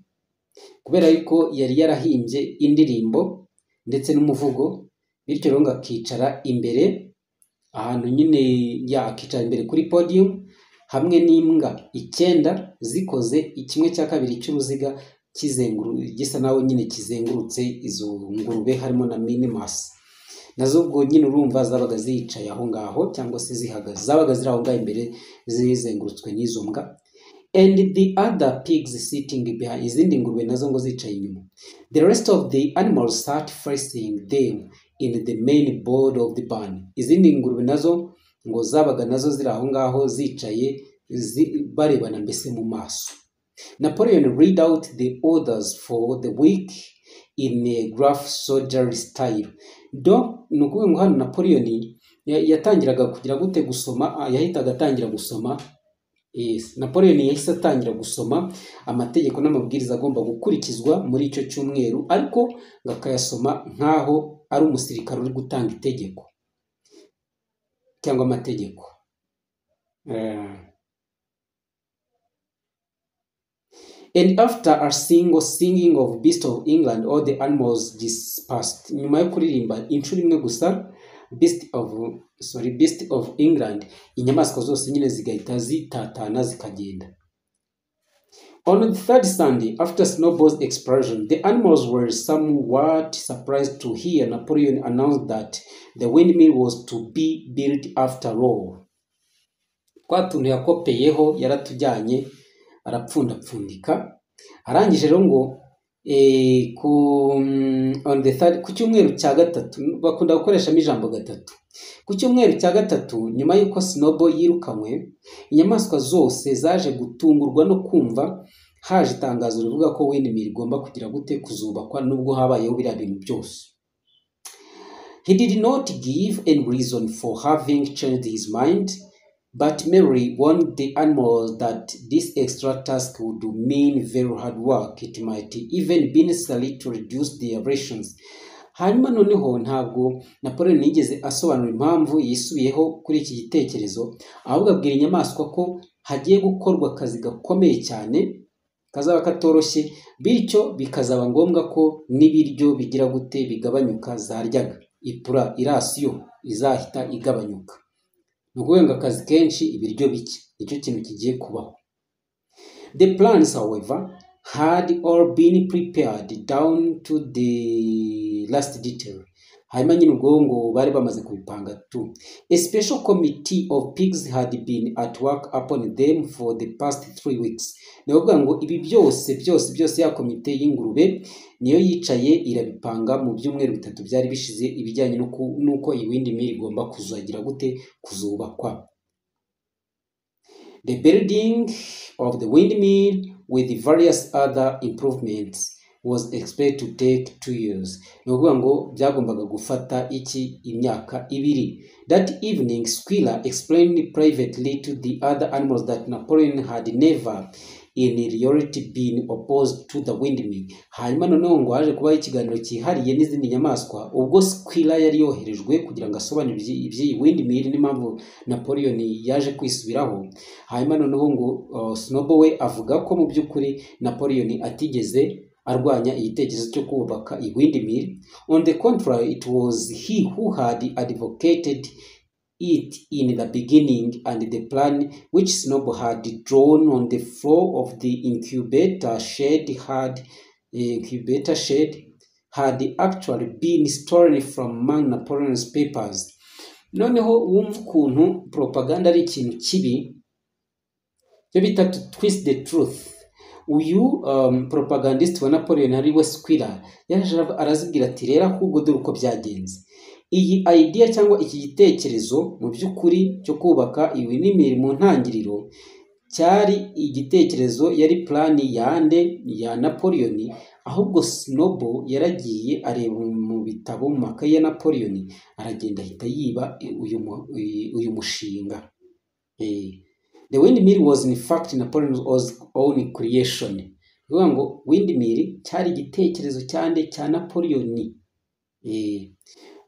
kubera yuko yari yarahimbye indirimbo ndetse n'umuvugo. Bityo rero ngo akicara imbere ahantu nyine ya akicara imbere kuri podium hamwe n'imbwa icyenda zikoze kimwe cya kabiri cy'uruziga kizenguru, gisa naho nyine kizengurutse izo ngurube, harimo na Minimus. Nazo ubwo nyine urumva zabaga ziyicaye aho ngaho cyangwa se zihagaze, zabaga ziri aho ngaho imbere zizengurutswe n'izo mbwa, and the other pigs sitting behind, izindi ngurube nazo ngo zicaye inyuma. The rest of the animals sat facing them in the main board of the barn. Izindi ngurube nazo ngo zabaga nazo ziri aho ngaho zicaye barebana mbese mu maso. Napoleon read out the orders for the week in a gruff soldierly style. Do ni ukuvuga ngo hano Napoleon yatangiraga kugira gute, gusoma, yahitaga atangira gusoma. Yes. Napoleon yahise atangira gusoma amategeko n'amabwiriza agomba gukurikizwa muri icyo cyumweru, ariko ngo akayasoma nk'aho ari umusirikare uri gutanga itegeko cyangwa amategeko. And after a single singing of Beast of England, all the animals dispersed. Nyuma yo kuririmba inshuro imwe gusa Beast of, sorry, Beast of England, inyamaswa zose nyine zigahita zitatana zikagenda. On the third Sunday after Snowball's expulsion, the animals were somewhat surprised to hear Napoleon announce that the windmill was to be built after all. Twa tuntu yakopeyeho yaratujyanye arapfundapfundika. Arangije rero ngo ku on the third, ku cyumweru cya gatatu, bakunda gukoreshamo ijambo gatatu, ku cyumweru cya gatatu nyuma y'uko Snowball yirukanywe, inyamaswa zose zaje gutungurwa no kumva haje itangazo rivuga ko windmill igomba kugira gute, kuzubakwa nubwo habayeho biriya bintu byose. He did not give any reason for having changed his mind, but merely warned the animals that this extra task would mean very hard work. It might even be necessary to reduce their rations. Hanyuma noneho ntabwo Napoleon yigeze asobanura impamvu yisubiyeho kuri iki gitekerezo, ahubwo abwira inyamaswa ko hagiye gukorwa akazi gakomeye cyane kazaba katoroshye, bityo bikazaba ngombwa ko n'ibiryo bigira gute, bigabanyuka zaryaga, ipura i ration izahita igabanyuka. Ni ukuvuga ngo akazi kenshi, ibiryo bike, nicyo kintu kigiye kubaho. The plans, however, had all been prepared down to the last detail. Hanyuma nyine ubwo ngo bari bamaze kubipanga tu. A special committee of pigs had been at work upon them for the past 3 weeks. Ni ukuvuga ngo ibi byose byose byose, ya komite y'ingurube niyo yicaye irabipanga mu byumweru 3 byari bishize, ibijyanye n'uko iyi windmill igomba kuzagira gute, kuzubakwa. The building of the windmill with various other improvements. was expected to take 2 years. Ni ukuvuga ngo byagombaga gufata iki? Imyaka 2. That evening, Squealer explained privately to the other animals that Napoleon had never in reality been opposed to the windmill. Hanyuma noneho ngo haje kubaho ikiganiro cyihariye n'izindi nyamaswa, ubwo Squealer yari yoherejwe kugira ngo asobanure iby'iyi windmill n'impamvu Napoleon yaje kwisubiraho. Hanyuma noneho ngo Snowball we avuga ko mu by'ukuri Napoleon atigeze arwanya igitekerezo cyo kubaka iyi windmill. On the contrary, it was he who had advocated it in the beginning, and the plan which Snowball had drawn on the floor of the incubator shed had actually been stolen from among Napoleon's papers. Noneho wumva ukuntu propaganda ari ikintu kibi, cyo bita to twist the truth. Uyu propagandist wa Napoleon, ari we Squealer, yaje arazibwira ati: "Rero ahubwo dore uko byagenze. Iyi idea cyangwa iki gitekerezo mu by'ukuri cyo kubaka iyi windmill, mu ntangiriro cyari igitekerezo, yari plan yande? Ya Napoleon. Ahubwo Snowball yaragiye areba mu bitabo, mu makaye ya Napoleon, aragenda ahita yiba uyu mushinga." The windmill was in fact Napoleon's own creation. Ni ukuvuga ngo windmill cyari igitekerezo cyande? Cya Napoleon.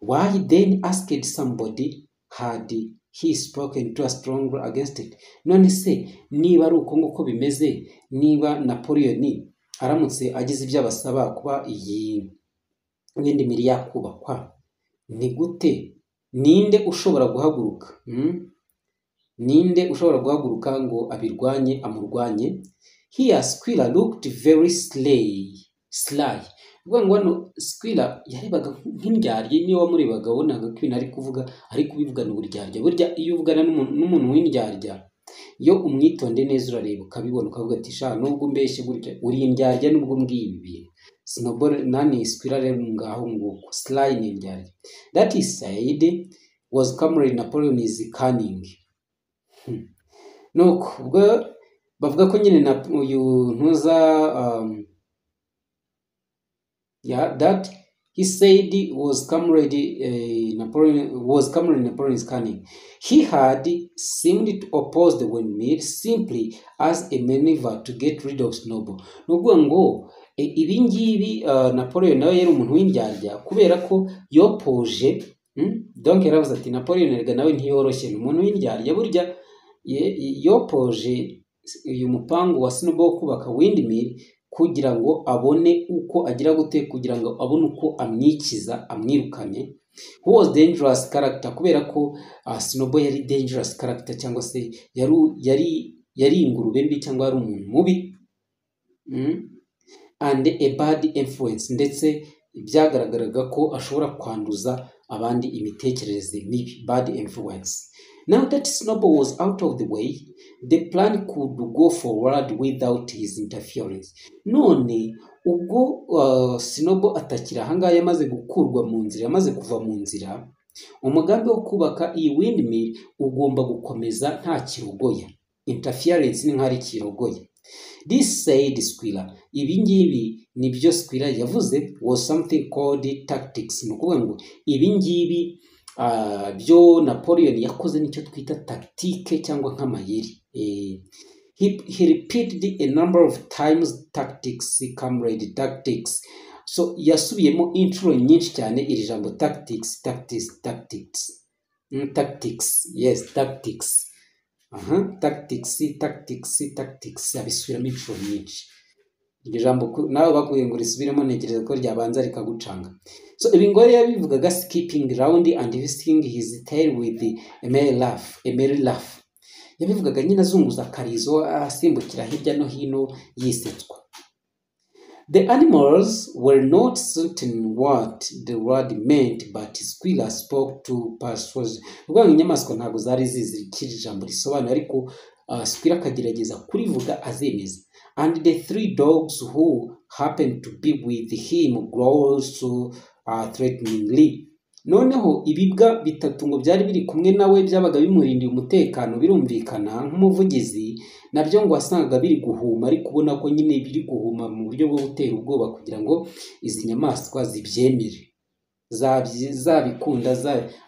Why then, asked somebody, had he spoken so strongly against it? None se niba ari uko nguko bimeze, niba Napoleon aramutse agize ibyo abasaba kuba iyi windmill yakubakwa, ni gute, ninde ushobora guhaguruka? Ninde ushobora guhaguruka ngo abirwanye, amurwanye? Here Squealer looked very sly. Uvuga ngo hano Squealer yarebaga nk'indyarya. Niyo wamurebaga wabonaga ko ibintu ari kuvuga ari kubivugana uburyarya. Burya iyo uvugana n'umuntu w'indyarya, iyo umwitonde neza, urareba ukabibona, ukavuga ati: "Sha, nubwo umbeshye gutya, uri indyarya nubwo umbwiye ibi bintu." Snowball nani, Squealer rero ngaho nguko, sly ni indyarya. That he said was comrade Napoleon's cunning. Nuko ubwo bavuga ko nyine na uyu ntuza yeah, that he said was comrade Napoleon's cunning. He had seemed to oppose the windmill simply as a maneuver to get rid of Snowball. Ni ukuvuga ngo ibi ngibi Napoleon nawe yari umuntu w'indyarya, kubera ko yopoje, Donc yaravuze ati: "Napoleon erega nawe ntiyoroshye, ni umuntu w'indyarya." Burya yopoje uyu mupangu wa Snowball wo kubaka windmill kugira ngo abone uko agira gute? Kugira ngo abone uko amwikiza, amwirukane. Who was dangerous character, kubera ko Snowball yari dangerous character, cyangwa se yari ingurube mbi, cyangwa yari umuntu mubi, and a bad influence, ndetse byagaragaraga ko ashobora kwanduza abandi imitekerereze mibi, bad influence. Now that Snowball was out of the way, the plan could go forward without his interference. None ubwo Snowball atakiri ahangaha, yamaze gukurwa mu nzira, yamaze kuva mu nzira, umugambi wo kubaka iyi windmill ugomba gukomeza nta kirogoya. Interference ni nk'ari kirogoya. This, said Squealer, ibi ngibi nibyo Squealer yavuze, was something called tactics. Ni ukuvuga ngo ibi ngibi byo Napoleon yakoze nicyo twita tactique cyangwa nk'amayeri. He repeated a number of times, "Tactics, comrade, tactics." So yasubiyemo inshuro nyinshi cyane iri jambo tactics, tactics, tactics. Tactics, yes, tactics. Aha, tactics, tactics, tactics, abisubiramo inshuro nyinshi. Iryo jambo nawe bakubwiye ngo risubiremo, ntekereza ko ryabanza rikagucanga. So ibi ngo yari yabivugaga skipping round and whisking his tail with a merry laugh, a merry laugh. Yabivugaga nyine azunguza akarizo, asimbukira hirya no hino, yisetswa. The animals were not certain what the word meant, but Squealer spoke to persuade. Ukuvuga ngo inyamaswa ntabwo zari zizi icyo iri jambo risobanura, ariko Squealer akagerageza kurivuga azemeza. And the three dogs who happened to be with him growled so threateningly. Noneho ibibwa bitatu ngo byari biri kumwe nawe, byabaga bimurindiye umutekano, birumvikana nk'umuvugizi, nabyo ngo wasangaga biri guhuma, ariko ubona ko nyine biri guhuma mu buryo bwo gutera ubwoba kugira ngo izi nyamaswa zibyemere, zabikunda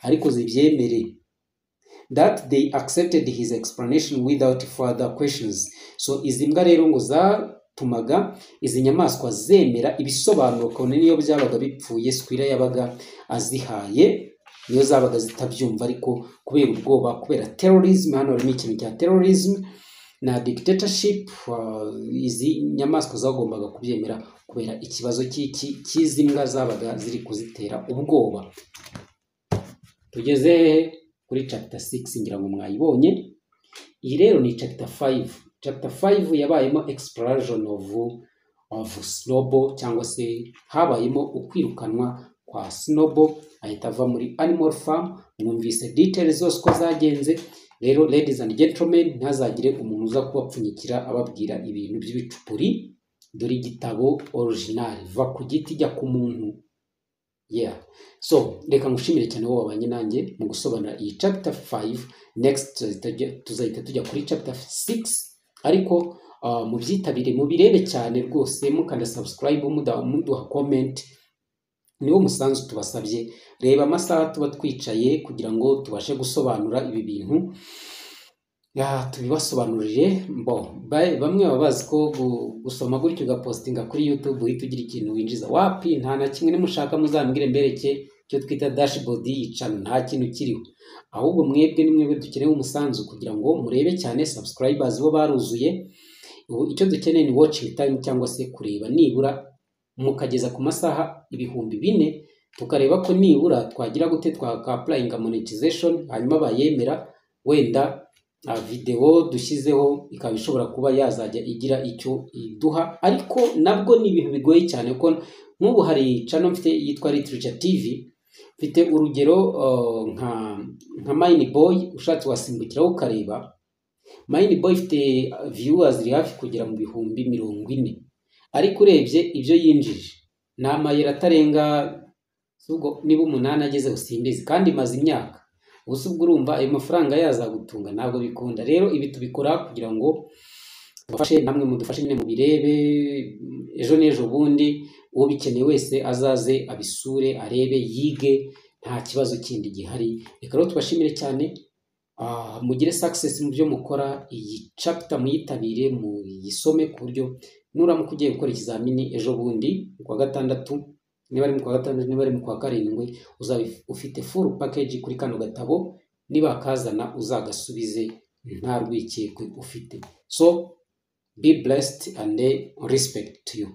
ariko zibyemere, that they accepted his explanation without further questions. So izi mbwa rero ngo zatumaga izi nyamaswa zemera ibisobanuro, kabone niyo byabaga bipfuye Squealer yabaga azihaye, niyo zabaga zitabyumva, ariko kubera ubwoba, kubera terrorism, hano harimo ikintu cya terrorism na dictatorship, izi nyamaswa zagombaga kubyemera kubera ikibazo cy'iki cy'izi mbwa zabaga ziri kuzitera ubwoba. Tugeze hehe? Kuri chapter 6, ngira ngo mwayibonye. Iyi rero ni chapter 5. Chapter 5 yabayemo explosion of Snowball, cyangwa se habayemo ukwirukanwa kwa Snowball, ahita ava muri Animal Farm. Mwumvise details zose uko zagenze. Rero, ladies and gentlemen, ntazagire umuntu uza kubapfunyikira ababwira ibintu by'ibicupuri. Dore igitabo original, va ku giti jya ku muntu. Yeah, so reka ngushimire cyane wowe wabanye nanjye mu gusobanura iyi chapter 5. Next tuzahita tujya kuri chapter 6, ariko mubyitabire, mubirebe cyane rwose, mukanda subscribe, muduha comment, niwo musanzu tubasabye. Reba amasaha tuba twicaye kugira ngo tubashe gusobanura ibi bintu, ya, tubibasobanurire. Bo bamwe baba bazi ko gusoma gutyo ugapostinga kuri YouTube uhita ugira ikintu winjiza. Wapi, nta na kimwe. Nimushaka muzambwire mbereke icyo twita dashboard y'icano, nta kintu kiriho. Ahubwo mwebwe ni mwebwe dukeneye umusanzu kugira ngo murebe cyane. Subscribers bo baruzuye, ubu icyo dukeneye ni watching time, cyangwa se kureba nibura mukageza ku masaha 4000, tukareba ko nibura twagira gute, twaka-applyinga monetization, hanyuma bayemera, wenda video dushyizeho ikaba ishobora kuba yazajya igira icyo iduha. Ariko nabwo ni ibintu bigoye cyane, kuko nk'ubu hari channel mfite yitwa Literature TV. Mfite urugero nka Mine Boy, ushatse wasimbukiraho ukareba. Mine Boy ifite viewers iri hafi kugera mu 40,000, ariko urebye ibyo yinjije ni amayero atarenga, ubwo niba umunani agezeho simbizi, kandi imaze imyaka. Gusa ubwo urumva ayo mafaranga yazagutunga? Ntabwo bikunda. Rero ibi tubikora kugira ngo tubafashe, namwe mudufashe nyine mubirebe. Ejo n'ejo bundi ubikeneye wese azaze abisure, arebe, yige, nta kibazo kindi gihari. Reka rero tubashimire cyane, mugire success mu byo mukora. Iyi chapter muyitabire, muyisome, ku buryo nuramuka ugiye gukora ikizamini ejo bundi mu kwa gatandatu, niba ari mu kwa gatandatu, niba ari mu kwa karindwi, uzaba ufite full package kuri kano gatabo. Nibakazana uzagasubize nta rwikekwe ufite. So be blessed and respect to you.